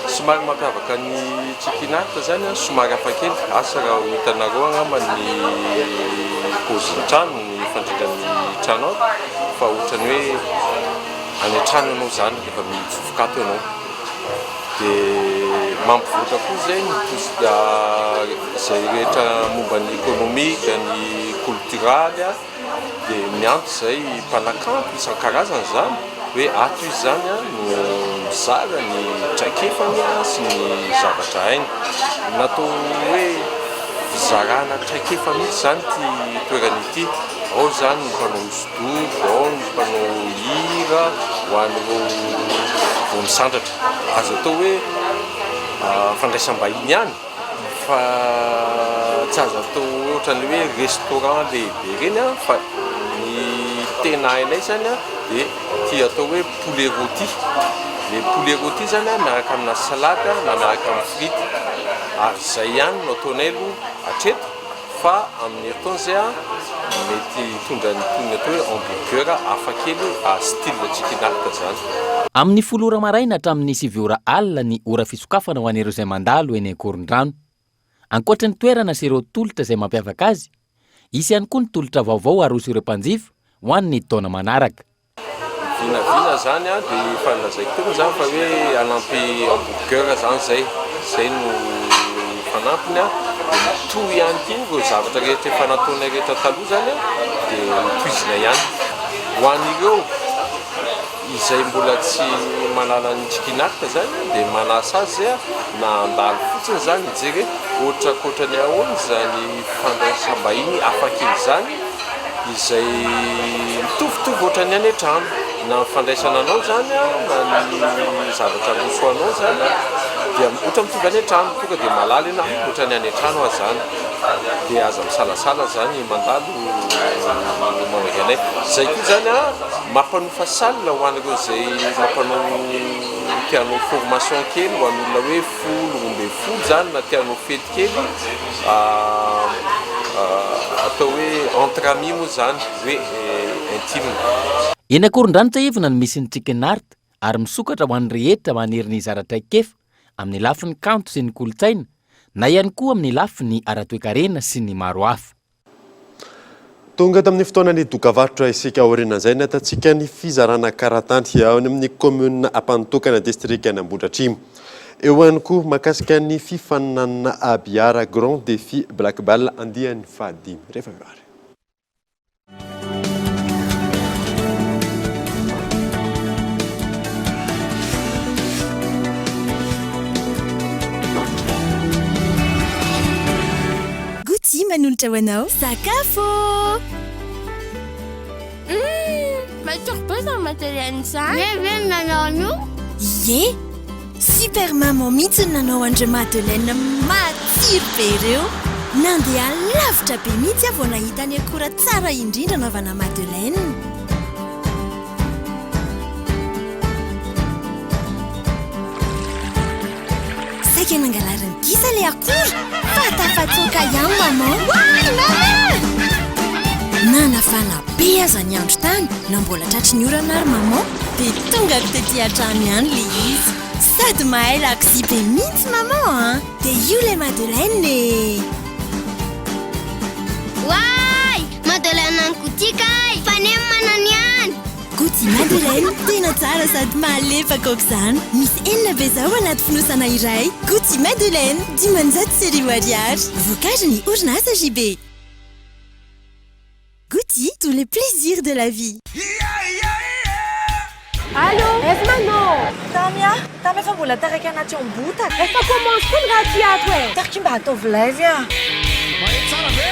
Somary mampiavaka ny Chicken Art izany, somary hafakely, asa raha ho hitanareo angamba ny paozin'ny trano, ny fandrindran'ny trano ao, fa ohatran'ny hoe any an-trano ianao izany rehefa mitsofoka ato ianao. Dia mampivoatra koa izay ny izay rehetra momba ny ekonomika, ny kolotiraly. Dia miantso izay mpanakanto isan-karazany izany hoe ato izy izany no mizara ny traikefany sy ny zavatra hainy. Natao hoe fizarana traikefa mihitsy izany ity toerana ity. Ao izany ny mpanao hosodoko, ao ny mpanao hira ho an'ireo vao misandratra. Azo atao hoe fandraisam-bahiny ihany. Fa tsy azo atao ohatran'ny hoe restaurant lehibe ireny an, fa ny tena hainay izany an dia ity atao hoe poulet rôti. Ilay poulet rôti izany an miaraka amina salade na miaraka amin'ny frite. Ary izay ihany no ataonay aloha hatreto fa amin'ny herintaona izay an mety hitondra an'itony atao hoe hamburger hafakely style chicken art izany. Amin'ny folo ora maraina hatramin'ny sivy ora alina ny ora fisokafana ho an'ireo izay mandalo eny Ankorondrano. Ankoatra ny toerana sy ireo tolotra izay mampiavaka azy, hisy ihany koa ny tolotra vaovao haroso ireo mpanjifa ho an'ny taona manaraka. Ny vinavina zany an dia efa nolazaiko teo moa zany fa hoe hanampy hamburger zany zay, zay no fanampiny an, dia mitohy ihany koa ireo zavatra rehetra efa nataonay rehetra taloha zany an dia hotohizina ihany. Ho an'ireo izay mbola tsy mahalala ny Chicken Art zany dia manasa azy zay na handalo fotsiny zany hijery hoe ohatrankoatrany ahoana izany fandraisam-bahiny hafakely izany izay mitovitovy ohatran'ny any an-trano na ny fandraisana anao izany na ny zavatra aroso anao izany dia ohatra mitovy any an-trano tonga dia mahalala ianao ah ohatran'ny any an-trano aho izany dia aza misalasala izany mandalo mamangy anay izay koa izany an Mampanofa salle ho an'ireo izay mampanao te hanao formation kely ho an'olona hoe folo, 12 izany na te hanao fety kely atao hoe entre amis moa izany hoe intime. Eny Ankorondrano Tsiahivina no misy ny Chicken Art ary misokatra ho an'ny rehetra maniry ny hizara traikefa amin'ny lafiny kanto sy ny kolontsaina na ihany koa amin'ny lafiny ara-toekarena sy ny maro hafa. Tonga tamin'ny fotoanan'ny dokavarotra isika aorianan'izay nahitantsika ny fizarana karatany ao amin'ny kaominina Ampanotokana distrikan'i Ambohidratrimo. Eo ihany koa mahakasika ny fifaninanana Abiara Grand Défi Black Ball andiany fahadimy. Rehefa avy eo ary. Gouty manolotra ho anao sakafo! Humm! Matsiro be izany matériel izany! Ve ve ny nanao an'io? Ie! Super maman mihitsy ny nanao an'ireo madeleine matsiro be ireo. Nandeha lavitra be mihitsy aho vao nahita ny akora tsara indrindra anaovana madeleine. Saika nangalarin'ny gisa ilay akora fa tafatsoaka ihany maman. Oay maman! Nanafana be aza ny andro tany na mbola tratry ny orana ary maman dia tonga tety an-trano ihany ilay izy. Sady mahay lakozia be mihitsy maman a! Dia io ilay madeleine e! Oay! Madeleine an'i Gouty kay! Fanemana ny any! Gouty Madeleine, tena tsara sady malefaka aok'izany. Misy enina be izao anaty fonosana iray. Gouty Madeleine, 1500 ariary. Vokarin'ny orinasa JB. Gouty, tous les plaisirs de la vie. Allô Aiza manao? Tamy ah! Tamy efa mbola taraiky anaty ambotaka. Efa commence koa ny raha aty ato e! Taraiky mba ataovy live ah! Maheno tsara ve?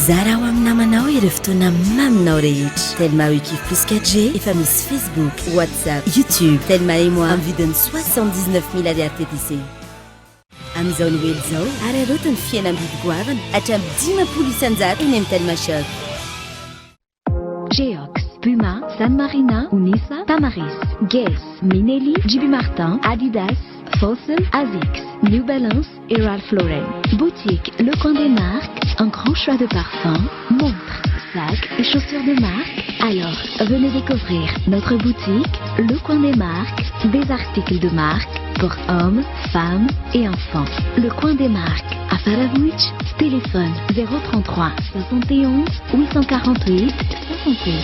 Zarao amin'ny namanao ireo fotoana maminao rehetra. Telma Wiki Plus 4G efa misy Facebook, WhatsApp, YouTube. Telma et moi amin'ny vidiny 79 000 ariary TTC. Amin'izao Noely izao, araraoty ny fihenam-bidy goavana hatramin'ny 50 isanjato eny amin'ny Telma Shop. Geox, Puma, San Marina, Unisa, Tamaris, Guess, Minelli, JB Martin, Adidas, Fossil, Asics, New Balance et Ralph Lauren. Boutique Le Coin des Marques, un grand choix de parfums, montres, sacs et chaussures de marque. Alors, venez découvrir notre boutique Le Coin des Marques, des articles de marque pour hommes, femmes et enfants. Le Coin des Marques à Faravohitra, téléphone 033 71 848 68.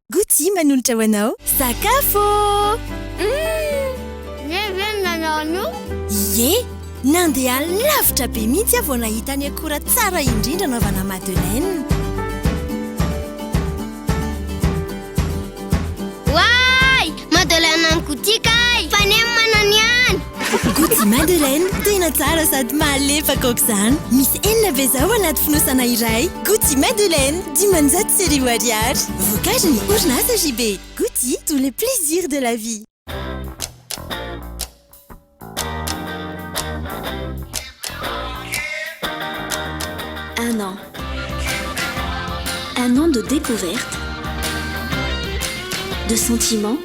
Gouty manolotra ho anao sakafo! Humm! Ve ve ny nanao an'io? Ie! Nandeha lavitra be mihitsy aho vao nahita ny akora tsara indrindra anaovana madeleine. Oay! Madeleine an'i Gouty kay! Fanemana ny any! Gouty Madeleine, tena tsara sady malefaka aok'izany. Misy enina be izao anaty fonosana iray. Gouty Madeleine, 1500 ariary. Vokarin'ny orinasa JB. Gouty, tous les plaisirs de la vie. Un an. Un an de découverte, de sentiments,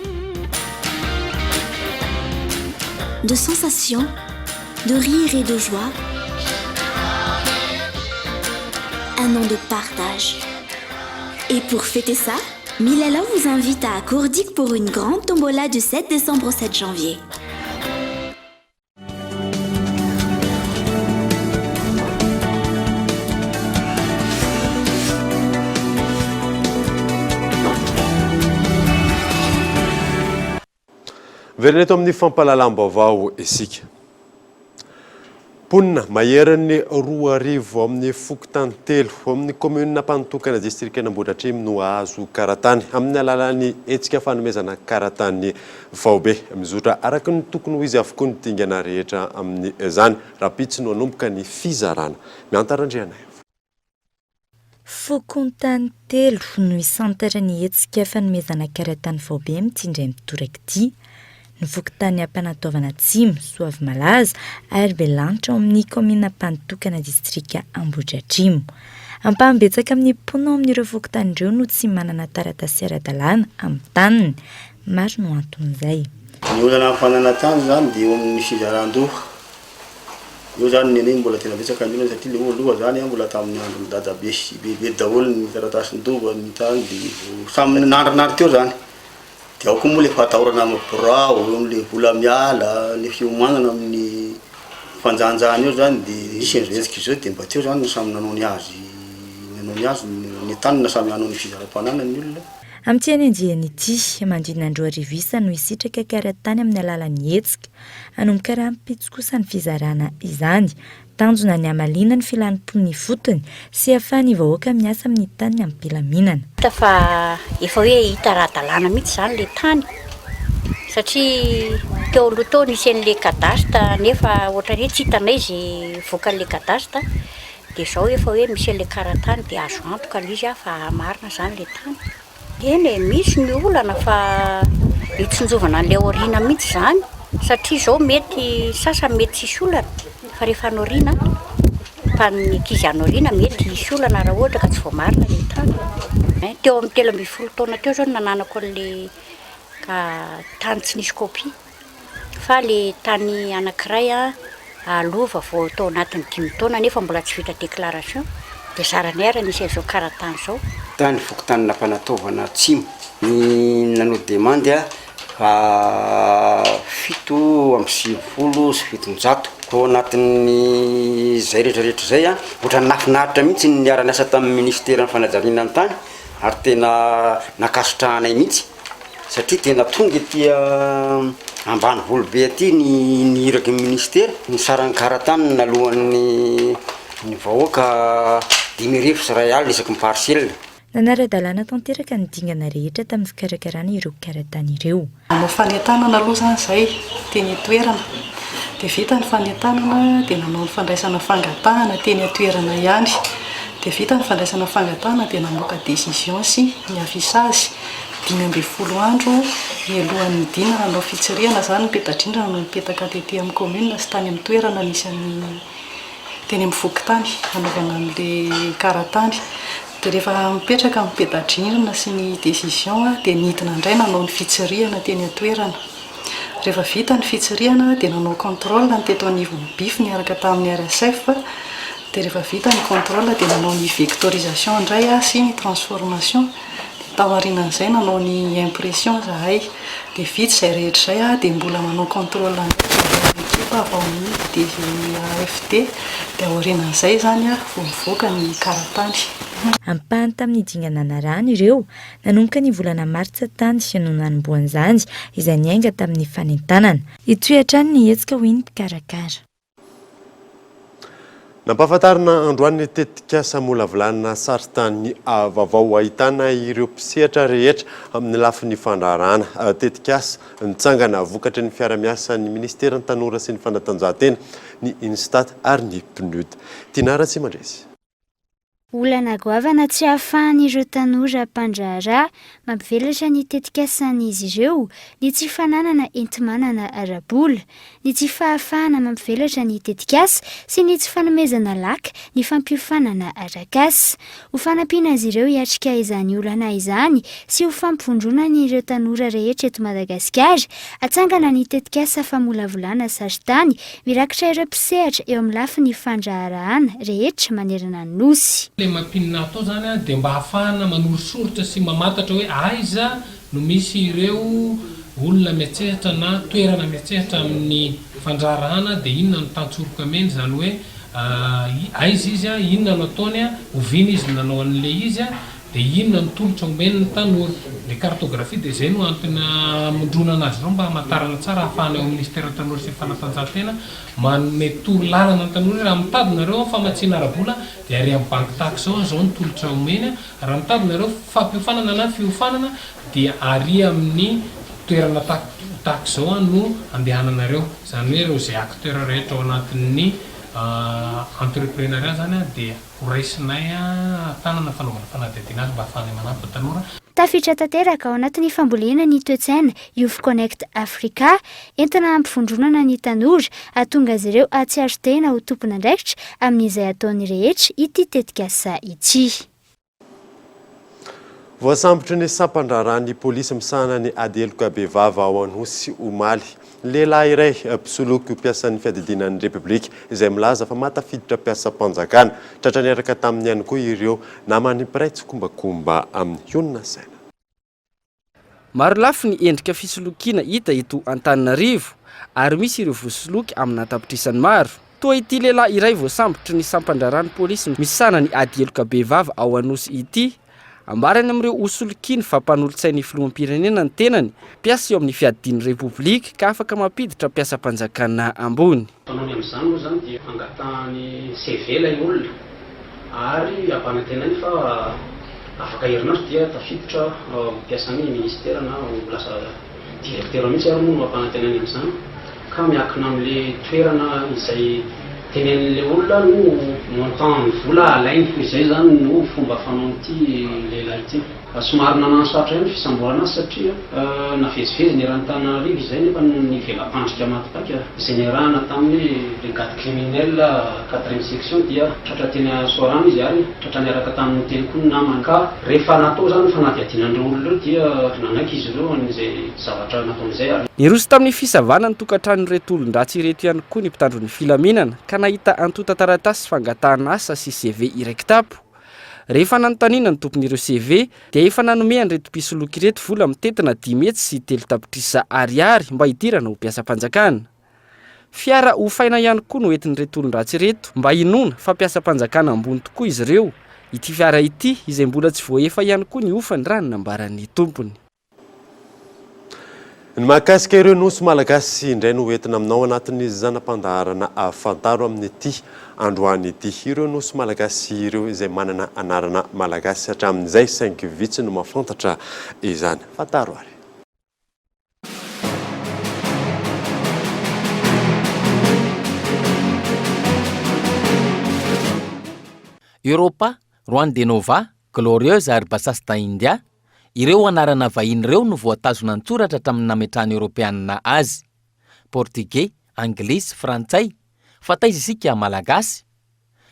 de sensations, de rire et de joie. Un an de partage. Et pour fêter ça, Milalao vous invite à Courdic pour une grande tombola du 7 décembre au 7 janvier. Miverina eto amin'ny fampahalalam-baovao isika. Mponina maherin'ny 2000 ao amin'ny fokontany telo ao amin'ny kaominina Ampanotokana distrikan'Ambohidratrimo no hahazo karatany amin'ny alalan'ny hetsika fanomezana karatany faobe. Mizotra araka ny tokony ho izy avokoa ny dingana rehetra amin'izany. Rahampitso no hanomboka ny fizarana. Mianta Randrianaivo. Fokontany telo no hisantatra ny hetsika fanomezana karatany faobe amin'ity indray mitoraka ity. Ny fokontany Ampanataovana Atsimo, Soavimalaza ary Belanitra ao amin'ny kaominina Ampanotokana distrika Ambohidratrimo. Ampahany betsaka amin'ny mponina ao amin'ireo fokontany ireo no tsy manana taratasy ara-dalàna amin'ny taniny. Maro no anton'izay. Ny olana amin'ny fananantany izany dia eo amin'ny fizaran-doha. Eo zany nenay mbola tena betsaka ny olana satria le loha zany mbola tamin'ny andron'i dadabe sy bebe daholo ny taratasin-dova ny tany de samy nandrinandry teo zany. De ao koa moa le fahatahorana amin'ny birao, eo am'le vola miala, le fiomanana amin'ny Mifanjahanjahana eo zany de nisy an'izao hetsika izao de mba teo zany no samy nanao ny azy nanao ny azy nentanina samy hanao ny fizaram-pananany ny olona. Amin'ity andiany ity, manodidina ny 2000 isa no hisitraka kara-tany amin'ny alalan'ny hetsika. Hanomboka rahampitso kosa ny fizarana izany. Tanjona ny hamaliana ny filan'ny mponina ifotony sy hahafahan'ny vahoaka miasa amin'ny taniny amim-pilaminana. Hita fa efa hoe hita ara-dalàna mihitsy izany ilay tany satria teo aloha teo nisy an'ilay cadastre nefa ohatran'ny hoe tsy hitanay izay vokan'ilay cadastre dia izao efa hoe misy an'ilay kara-tany dia azo antoka ilay izy fa marina izany ilay tany. Eny e, misy ny olana fa hitsinjovana an'ilay aoriana mihitsy izany satria izao mety sasany mety tsisy olana fa rehefa any aoriana fa ny ankizy any aoriana mety hisy olana raha ohatra ka tsy voamarina ilay tany. Teo amin'ny 13 taona teo izao no nananako an'ilay tany tsy nisy kopia. Fa le tany anakiray a lova vao tao anatin'ny dimy taona nefa mbola tsy vita déclaration de zaranay ary nisy an'izao karatany zao. Tany fokontanin'Ampanataovana Atsimo ny nanao demande a 797. Tao anatin'ny zay rehetra rehetra zay a, ohatran'ny nahafinaritra mihitsy ny niara-niasa tamin'ny ministeran'ny fanajariana ny tany ary tena nankasitrahanay mihitsy. Satria tena tonga ety ambanivolo be aty ny ny iraky ny ministera, ny saran'ny karatany naloan'ny ny vahoaka 1050 isaky ny parcelle. Nanara-dalàna tanteraka ny dingana rehetra tamin'ny fikarakarana ireo karatany ireo. Nanao fanentanana aloha izany izahay teny an-toerana. Dia vita ny fanentanana dia nanao ny fandraisana fangatahana teny an-toerana ihany. Dia vita ny fandraisana fangatahana dia namoaka décision sy ny affichage 15 andro mialohan'ny hidinana hanao fitsirihana izany ny peta-drindrina no nipetaka tety amin'ny commune sy tany amin'ny toerana nisy an'ny teny amin'ny fokontany hanaovana an'ilay karatany. Dia rehefa mipetraka ny peta-drindrina sy ny décision dia nidina indray nanao ny fitsirihana teny an-toerana. Rehefa vita ny fitsirihana dia nanao contrôle ny teto anivon'ny BIF niaraka tamin'ny RSF. Dia rehefa vita ny contrôle dia nanao ny vectorisation indray sy ny transformation. Dia taorianan'izay nanao ny impression izahay. Dia vita izay rehetra izay dia mbola manao contrôle indray zareo ekipa avy ao amin'ny DGAFD. Dia aorianan'izay izany vao mivoaka ny karatany. Ampahany tamin'ny dingana narahana ireo, nanomboka ny volana martsa tany no nanombohan'izany, izay niainga tamin'ny fanentanana. Hitohy hatrany ny hetsika hoy ny mpikarakara. Nampahafantarina androany ny tetikasa hamolavolana sarintany vaovao ahitana ireo mpisehatra rehetra amin'ny lafiny fandraharahana. Tetikasa nitsangana vokatry ny fiara-miasan'ny minisiteran'ny Tanora sy ny Fanatanjahantena, ny Instat ary ny Pnud. Tiana Ratsimandresy. Olana goavana tsy ahafahan'ireo tanora mpandraharaha mampivelatra ny tetikasan'izy ireo ny tsy fananana enti-manana ara-bola, ny tsy fahafahana mampivelatra ny tetikasa sy ny tsy fanomezana laka ny fampiofanana arak'asa. Ho fanampiana azy ireo hiatrika izany olana izany sy ho fampivondronana ireo tanora rehetra eto Madagasikara, atsangana ny tetikasa famolavolana sarintany Mirakitra ireo mpisehatra eo amin'ny lafiny fandraharahana rehetra manerana ny Nosy. Ilay mapping atao izany dia mba hahafahana manorisoritra sy mamantatra hoe aiza no misy ireo olona miantsehatra na toerana miantsehatra amin'ny fandraharahana dia inona no tantsoroka ameny, izany hoe aiza izy, inona no ataony, oviana izy no nanao an'ilay izy. Dia inona no tolotra omeny ny tanora? Ilay cartographie dia izay no antony hamondronana azy ireo mba hamantarana tsara ahafahana eo amin'ny Ministeran'ny Tanora sy ny Fanatanjahantena manome toro lalana ny tanora hoe raha mitady nareo famatsiana ara-bola dia ary amin'ny banky tahaka izao izao ny tolotra omeny, raha mitady nareo fampiofanana na fiofanana dia ary amin'ny toerana tahaka izao no andehananareo. Izany hoe ireo izay acteurs rehetra ao anatin'ny entreprenariat izany dia. Ho raisinay an-tanana fanaovana fanadihadiana azy mba hahafahanay manampy ny tanora. Tafiditra tanteraka ao anatin'ny fambolena ny toe-tsaina Youth Connect Africa, entina hampivondronana ny tanora, hahatonga azy ireo hahatsiaro tena ho tompon'andraikitra amin'izay ataony rehetra ity tetikasa ity. Voasambotry ny sampan-draharahan'ny polisy misahana ny ady heloka bevava ao Anosy omaly ny lehilahy iray mpisoloky ho mpiasan'ny fiadidiana ny Repoblika izay milaza fa mahatafiditra mpiasam-panjakana. Tratra niaraka taminy ihany koa ireo namany mpiray tsikombakomba aminy. Honina saina. Marolafy ny endrika fisolokiana hita eto Antananarivo ary misy ireo voasoloky amina an-tapitrisany maro. Toa ity lehilahy iray voasambotry ny sampan-draharahan'ny polisy misahana ny ady heloka bevava ao Anosy ity. Ambarany amin'ireo hosolokiany fa mpanolotsain'ny filoham-pirenena ny tenany, mpiasa eo amin'ny fiadidian'ny Repoblika ka afaka mampiditra mpiasam-panjakana ambony. Fanaony amin'izany moa izany dia angatahany CV ilay olona ary ampanantenainy fa afaka herinandro dia tafiditra ho mpiasan'ny ministera na ho lasa directeur mihitsy ary moa no ampanantenainy amin'izany ka miankina amin'ilay toerana izay tenenin'ilay olona no montant ny vola alainy. Izay izany no fomba fanaon'ity lehilahy ity. Somary nanano sarotra ihany ny fisamborana azy satria navezivezy ny eran'i Antananarivo izay nefa noho ny vela-pandrika maty paika izay niarahana tamin'ny brigade criminelle quatrième section dia tratra teny Soarano izy ary tratra niaraka taminy teny koa ny namany ka rehefa natao izany ny fanadihadiana an'ireo olona ireo dia nanaiky izy ireo an'izay zavatra nataony izay ary Niroso tamin'ny fisavana ny tokantranon'ireto olon-dratsy ireto ihany koa ny mpitandro ny filaminana ka nahita antontan-taratasy fangatahana asa sy CV iray kitapo. Rehefa nanontaniana ny tompon'ireo CV dia efa nanome an'ireto mpisoloky ireto vola mitentina 503 tapitrisa ariary mba hidirana ho mpiasam-panjakana. Fiara hofaina ihany koa no entin'ireto olon-dratsy ireto mba hinoana fa mpiasam-panjakana ambony tokoa izy ireo. Ity fiara ity izay mbola tsy voaefa ihany koa ny hofany raha ny nambaran'ny tompony. Ny mahakasika ireo nosy malagasy indray no hoentina aminao anatin'ny zana-pandaharana Fantaro amin'ity androany ity. Ireo nosy malagasy ireo izay manana anarana malagasy hatramin'izay saingy vitsy no mahafantatra izany. Fantaro ary. Europa, Juan de Nova, Glorieuse ary Bassas da India, Ireo anarana vahiny ireo no voatazona an-tsoratra hatramin'ny nametrahan'ny Eoropeanina azy. Portigey, Anglisy, Frantsay, fa taiza isika Malagasy?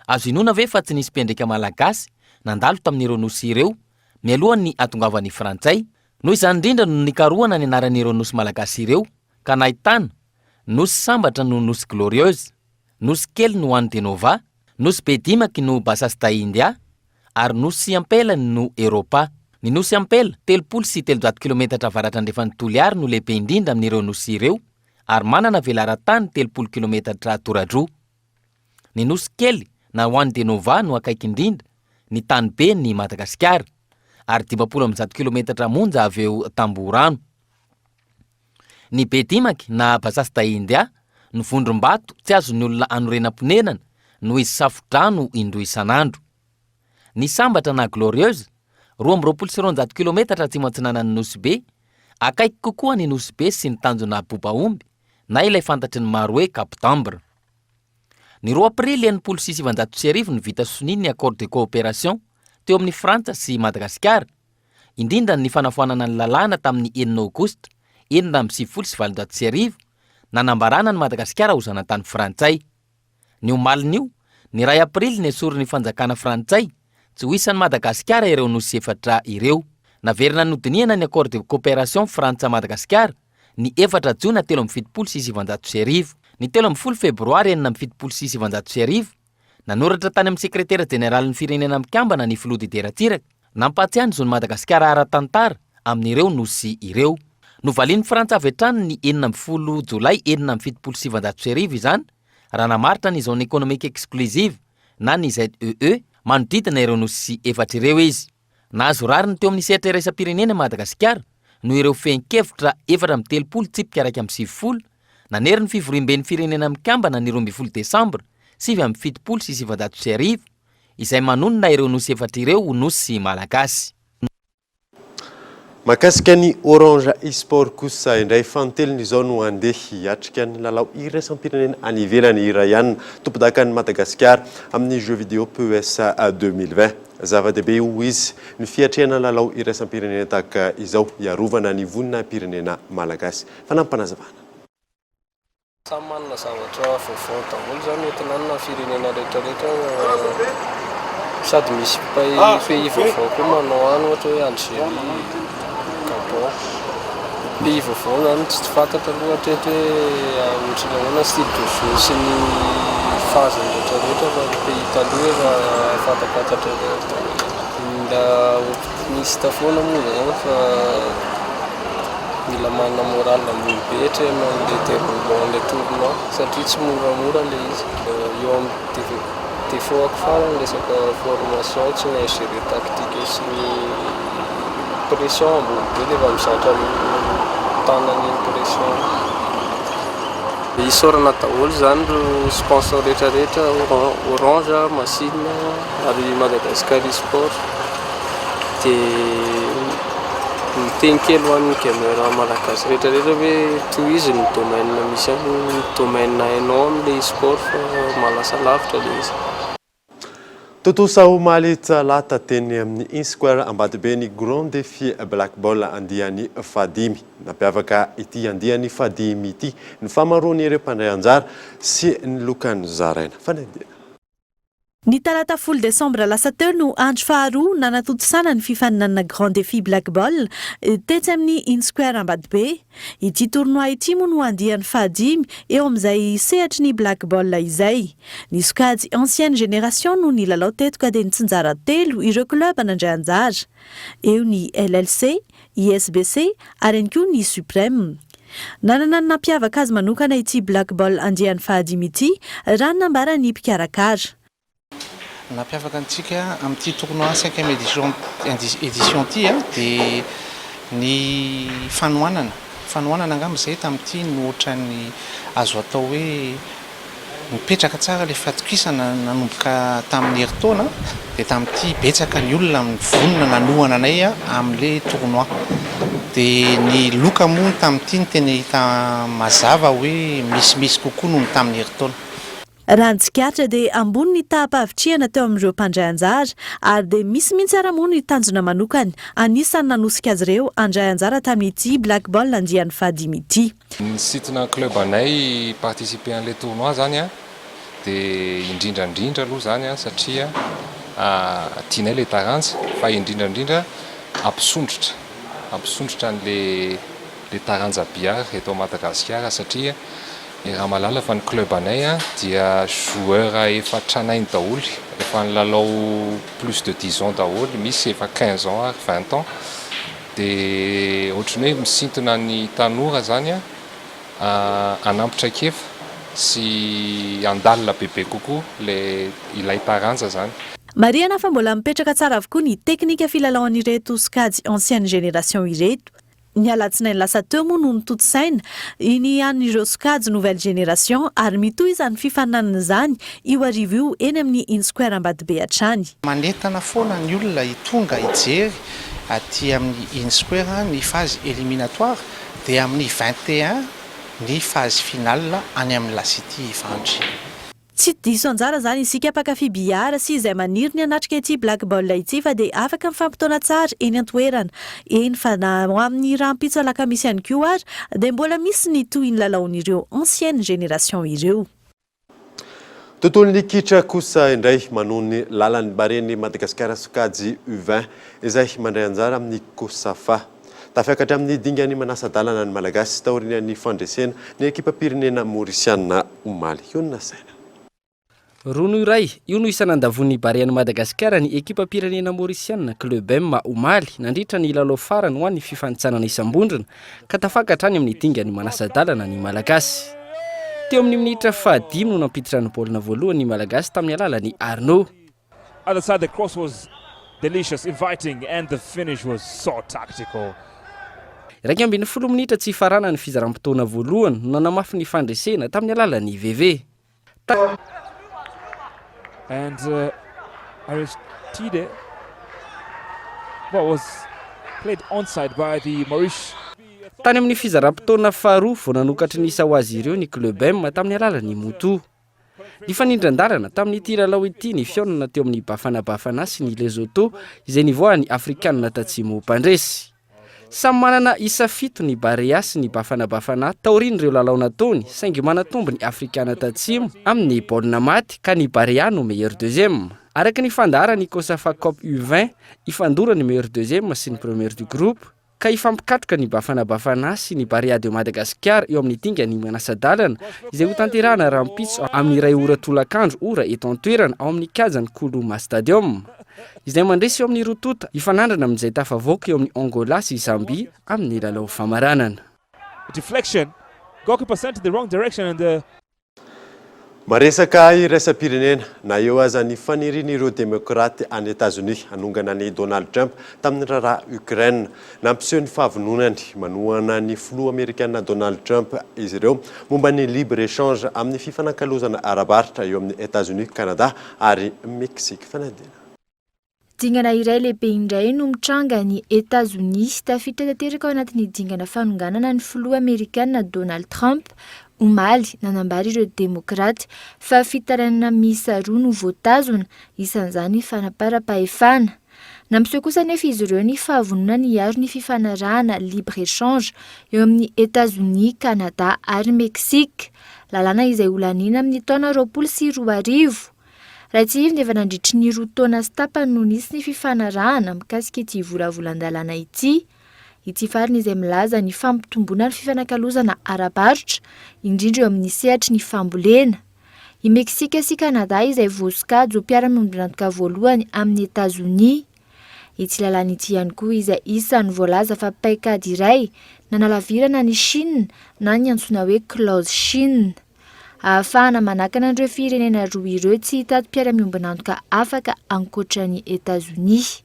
Azo inoana ve fa tsy nisy mpiandriaka Malagasy nandalo tamin'ireo nosy ireo mialohan'ny hatongavan'ny Frantsay? Noho izany indrindra no nikarohana ny anaran'ireo nosy Malagasy ireo ka nahitana, Nosy Sambatra no Nosy Glorieuse, Nosy Kely no Juan de Nova, Nosy Bedimaky no Bassas da India, ary Nosy Ampela no Eropa. Ny Nosy Ampela, 330 kilometatra avaratra-andrefan'i Toliary no lehibe indrindra amin'ireo nosy ireo ary manana velaran-tany 30 kilometatra toradroa. Ny Nosy Kely na Juan de Nova no akaiky indrindra ny taniben'i Madagasikara ary 150 kilometatra monja avy eo Tambohorano. Ny Bedimaky na Bassas da India no vondrom-bato tsy azon'ny olona anorenam-ponenana noho izy safo-drano indroa isan'andro. Ny Sambatra na Glorieuse, 222 kilometatra atsimo atsinanan'i Nosy Be, akaiky kokoa an'i Nosy Be sy ny tanjona Bobaomby na ilay fantatry ny maro hoe Cap d'Ambre. Ny roa aprily 1960 no vita sonia ny accord de coopération teo amin'i Frantsa sy Madagasikara, indrindra ny fanafoanana ny lalàna tamin'ny enina aogositra 1896 nanambarana an'i Madagasikara ho zanatany frantsay. Ny omalin'io, ny iray aprily nesorin'ny fanjakana frantsay tsy ho isan'i Madagasikara ireo nosy efatra ireo. Naverina nodinihana ny accord de coopération Frantsa-Madagasikara ny efatra jona 1973. Ny 13 febroary 1976, nanoratra tany amin'ny sekretera jeneralin'ny Firenena Mikambana ny filoha Didier Ratsiraka, Nampahatsiahy ny zon'i Madagasikara ara-tantara amin'ireo nosy ireo. Novalian'i Frantsa avy hatrany ny 16 jolay 1976 izany raha namaritra ny Zone Economique Exclusive na ny ZEE manodidina ireo nosy efatra ireo izy. Nahazo rariny teo amin'ny sehatra iraisam-pirenena i Madagasikara noho ireo fehin-kevitra 34 tsipika 91 nanery ny fivoriamben'ny Firenena Mikambana ny 12 desambra 1979 izay manonona ireo nosy efatra ireo ho nosy malagasy. Mahakasika ny Orange E-Sport kosa indray, fanintelony izao no handeha hiatrika ny lalao iraisam-pirenena any ivelany i Rayan, tompondakan'i Madagasikara amin'ny jeux vidéo PES 2020. Zava-dehibe hoy izy ny fiatrehana lalao iraisam-pirenena tahaka izao hiarovana ny voninahi-pirenena malagasy. Fanampim-panazavana. Samy manana zavatra vaovao daholo izany entina any na firenena rehetra rehetra sady misy pays vaovao koa manao any ohatra hoe Algerie, Gabon. Pays vaovao izany tsy fantatra aloha hatreto hoe ohatry ny ahoana style de jeu sy ny phase ny rehetra rehetra fa ny pays taloha efa fantapantatra daholo. Mila optimiste foana moa izany fa. Mila manana moral ambony be atrehana an'ilay déroulement an'ilay tournoi satria tsy moramora ilay izy. Eo amin'ny défaut-ako farany resaka formation, tsy mahay gérer tactique sy ny pression ambony be dia efa mizatra mitana an'iny pression iny. Isaorana daholo izany ireo sponsor rehetra rehetra, Orange, Machine ary Madagascar Esport. Dia miteny kely ho an'ny gamer malagasy rehetra rehetra hoe tohizo ny domaine misy any, ny domaine hainao amin'ilay esport fa mahalasa lavitra ilay izy. Tontosa omaly talata teny amin'ny In Square Ambatobe ny Grand Défi Black Ball andiany fahadimy. Nampiavaka ity andiany fahadimy ity ny fahamaroan'ireo mpandray anjara sy ny loka nozaraina. Fanadihadiana. Ny talata folo desambra lasa teo no andro faharoa nanatontosana ny fifaninanana Grand Défi Black Ball tetsy amin'ny In Square Ambatobe. Ity tournoi ity moa no andiany fahadimy eo amin'izay sehatry ny Black Ball izay. Ny sokajy ancienne génération no nilalao teto ka dia nitsinjara telo ireo club nandray anjara. Eo ny LLC, ISBC ary ihany koa ny Supreme. Nanana ny nampiavaka azy manokana ity Black Ball andiany fahadimy ity, raha ny nambaran'ny mpikarakara. Ny nampiavaka antsika amin'ity tournoi cinquième édition édition ity dia ny fanohanana. Fanohanana angamba izay tamin'ity no ohatran'ny azo atao hoe Nipetraka tsara ilay fatokisana nanomboka tamin'ny herintaona dia tamin'ity betsaka ny olona nivonona nanohana anay amin'ilay tournoi. Dia ny loka moa tamin'ity no tena hita mazava hoe misimisy kokoa noho ny tamin'ny herintaona. Raha ny tsikaritra dia ambony ny taham-pahavitrihana teo amin'ireo mpandray anjara ary dia misy mihitsy ara moa ny tanjona manokana anisan'ny nanosika azy ireo handray anjara tamin'ity Black Ball andiany fahadimy ity. Nisintona ny club anay hi-participer an'ilay tournoi zany an, dia indrindra indrindra aloha zany an satria tianay ilay taranja fa indrindra indrindra hampisondrotra, hampisondrotra an'ilay ilay taranja billard eto Madagasikara satria iaraha-mahalala fa ny club anay an dia joueur efa tranainy daholo, efa nilalao plus de dix ans daholo, misy efa quinze ans ary vingt ans. Dia ohatran'ny hoe misintona ny tanora izany hanampy traikefa sy handalina bebe kokoa ilay ilay taranja izany. Marihana fa mbola mipetraka tsara avokoa ny teknika filalaon'ireto sokajy ancienne génération ireto. Ny alatsinainy lasa teo moa no notontosaina ny an'ireo sokajy nouvelle génération ary mitohy izany fifaninanana izany io hariva io eny amin'ny In Square Ambatobe hatrany. Manentana foana ny olona hitonga hijery aty amin'ny In Square ny phase éliminatoire dia amin'ny 21 ny phase finale any amin'ny La City Ivandry. Tsy diso anjara izany isika mpankafy billard sy izay maniry ny hanatrika ity Black Ball ity fa dia afaka mifampitaona tsara eny an-toerana. Eny fa na ho amin'ny rahampitso alakamisy ihany koa ary dia mbola misy ny tohin'ny lalaon'ireo ancienne génération ireo. Tontolon'ny kitra kosa indray manohy ny lalan'ny Baren'i Madagasikara sokajy U20 izay mandray anjara amin'ny Cosafa. Tafiakatra amin'ny dingan'ny manasa-dalana ny Malagasy taorian'ny fandresena ny ekipam-pirenena Maorisiana omaly. Hionona saina. Roa noho iray, io no isa nandavoan'ny Barean'i Madagasikara ny ekipam-pirenena Maorisiana, Club M, omaly, nandritra ny lalao farany ho an'ny fifanintsanana isam-bondrona, ka tafakatra any amin'ny dingan'ny manasa-dalana ny Malagasy. Teo amin'ny minitra fahadimy no nampiditra ny baolina voalohany ny Malagasy tamin'ny alalan'i Arnaud. Other side the cross was delicious, inviting and the finish was so tactical. 11 minitra tsy hifaranan'ny fizaram-potoana voalohany no nanamafy ny fandresena tamin'ny alalan'i Veve. And Aristide well was played onside by the Mauritius. Tany amin'ny fizaram-potoana faharoa vao nanokatry ny isa ho azy ireo ny Club M tamin'ny alalan'i Moutou. Nifanindran-dalana tamin'ity lalao ity ny fihaonana teo amin'ny Bafana Bafana sy ny Lesotho izay nivoahan'ny Afrikanina Tatsimo mpandresy. Samy manana isa fito ny Barea sy ny Bafana Bafana taorian'ireo lalao nataony saingy manatombo ny Afrikana Tatsimo amin'ny baolina maty ka ny Barea no meilleur deuxième. Araka ny fandaharan'ny Cosafa Cup U20, hifandona ny meilleur deuxième sy ny premier du groupe ka hifampikatroka ny Bafana Bafana sy ny Barea de Madagascar eo amin'ny dingan'ny manasa-dalana izay hotanterahana rahampitso amin'ny iray ora tolakandro ora eto an-toerana ao amin'ny kianjan'ny Koloma Stadium. Izay mandresy eo amin'ny roa tonta, hifanandrina amin'izay tafavoaka eo amin'i Angola sy Zambia amin'ny lalao famaranana. Deflection, goalkeeper sent in the wrong direction and the. Maresaka iraisam-pirenena, na eo aza ny fanirian'ireo Demokraty any Etazonia hanongana an'i Donald Trump tamin'ny raharaha Ukraine. Nampiseho ny fahavononany manohana ny filoha amerikana Donald Trump izy ireo momba ny libre-échange amin'ny fifanakalozana ara-barotra eo amin'i Etazonia, Kanada ary Meksika. Fanadihadiana. Dingana iray lehibe indray no mitranga any Etazonia. Tafiditra tanteraka ao anatin'ny dingana fanonganana ny filoha amerikana Donald Trump omaly, nanambara ireo Demokraty fa fitarainana miisa roa no voatazona, isan'izany ny fanaparam-pahefana. Nampiseho kosa anefa izy ireo ny fahavononany hiaro ny fifanarahana libre-échange eo amin'i Etazonia, Kanada ary Meksika, lalàna izay holaniana amin'ny taona 2020. Raha tsiahivina, efa nandritry ny roa taona sy tapany no nisy ny fifanarahana mikasika ity volavolan-dalàna ity. Ity farany izay milaza ny fampitomboana ny fifanakalozana ara-barotra, indrindra eo amin'ny sehatry ny fambolena. I Meksika sy Kanada izay voasokajy ho mpiara-miombon'antoka voalohany amin'i Etazonia. Ity lalàna ity ihany koa izay isan'ny voalaza fa paikady iray nanalavirana an'i Chine na ny antsoina hoe Clause Chine. Ahafahana manakana an'ireo firenena roa ireo tsy hitady mpiara-miombon'antoka afaka ankoatra an'i Etazonia.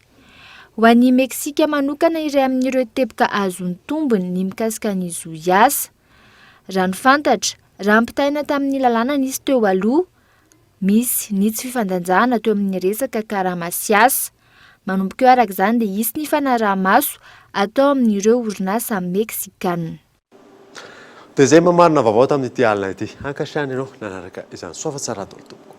Ho an'i Meksika manokana iray amin'ireo teboka ahazoany tombony ny mikasika ny zo hiasa. Raha ny fantatra, raha ampitahaina tamin'ny lalàna nisy teo aloha, misy ny tsy fifandanjahana teo amin'ny resaka karama sy asa. Manomboka eo araka izany dia hisy ny fanaraha-maso atao amin'ireo orinasa meksikana. Dia izay mamarina vaovao tamin'ity alina ity. Ankasitrahana ianao nanaraka izany. Soa fa tsara daholo tompoko.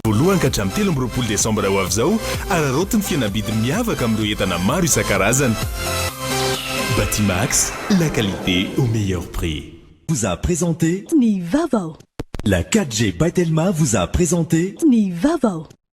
Voalohany ka hatramin'ny 23 desambra ho avy izao, araraoty ny fihenam-bidy miavaka amin'ireo entana maro isan-karazany. Batimax, la qualité au meilleur prix. Vous a présenté. Ny vaovao. La 4G by Telma vous a présenté. Ny vaovao.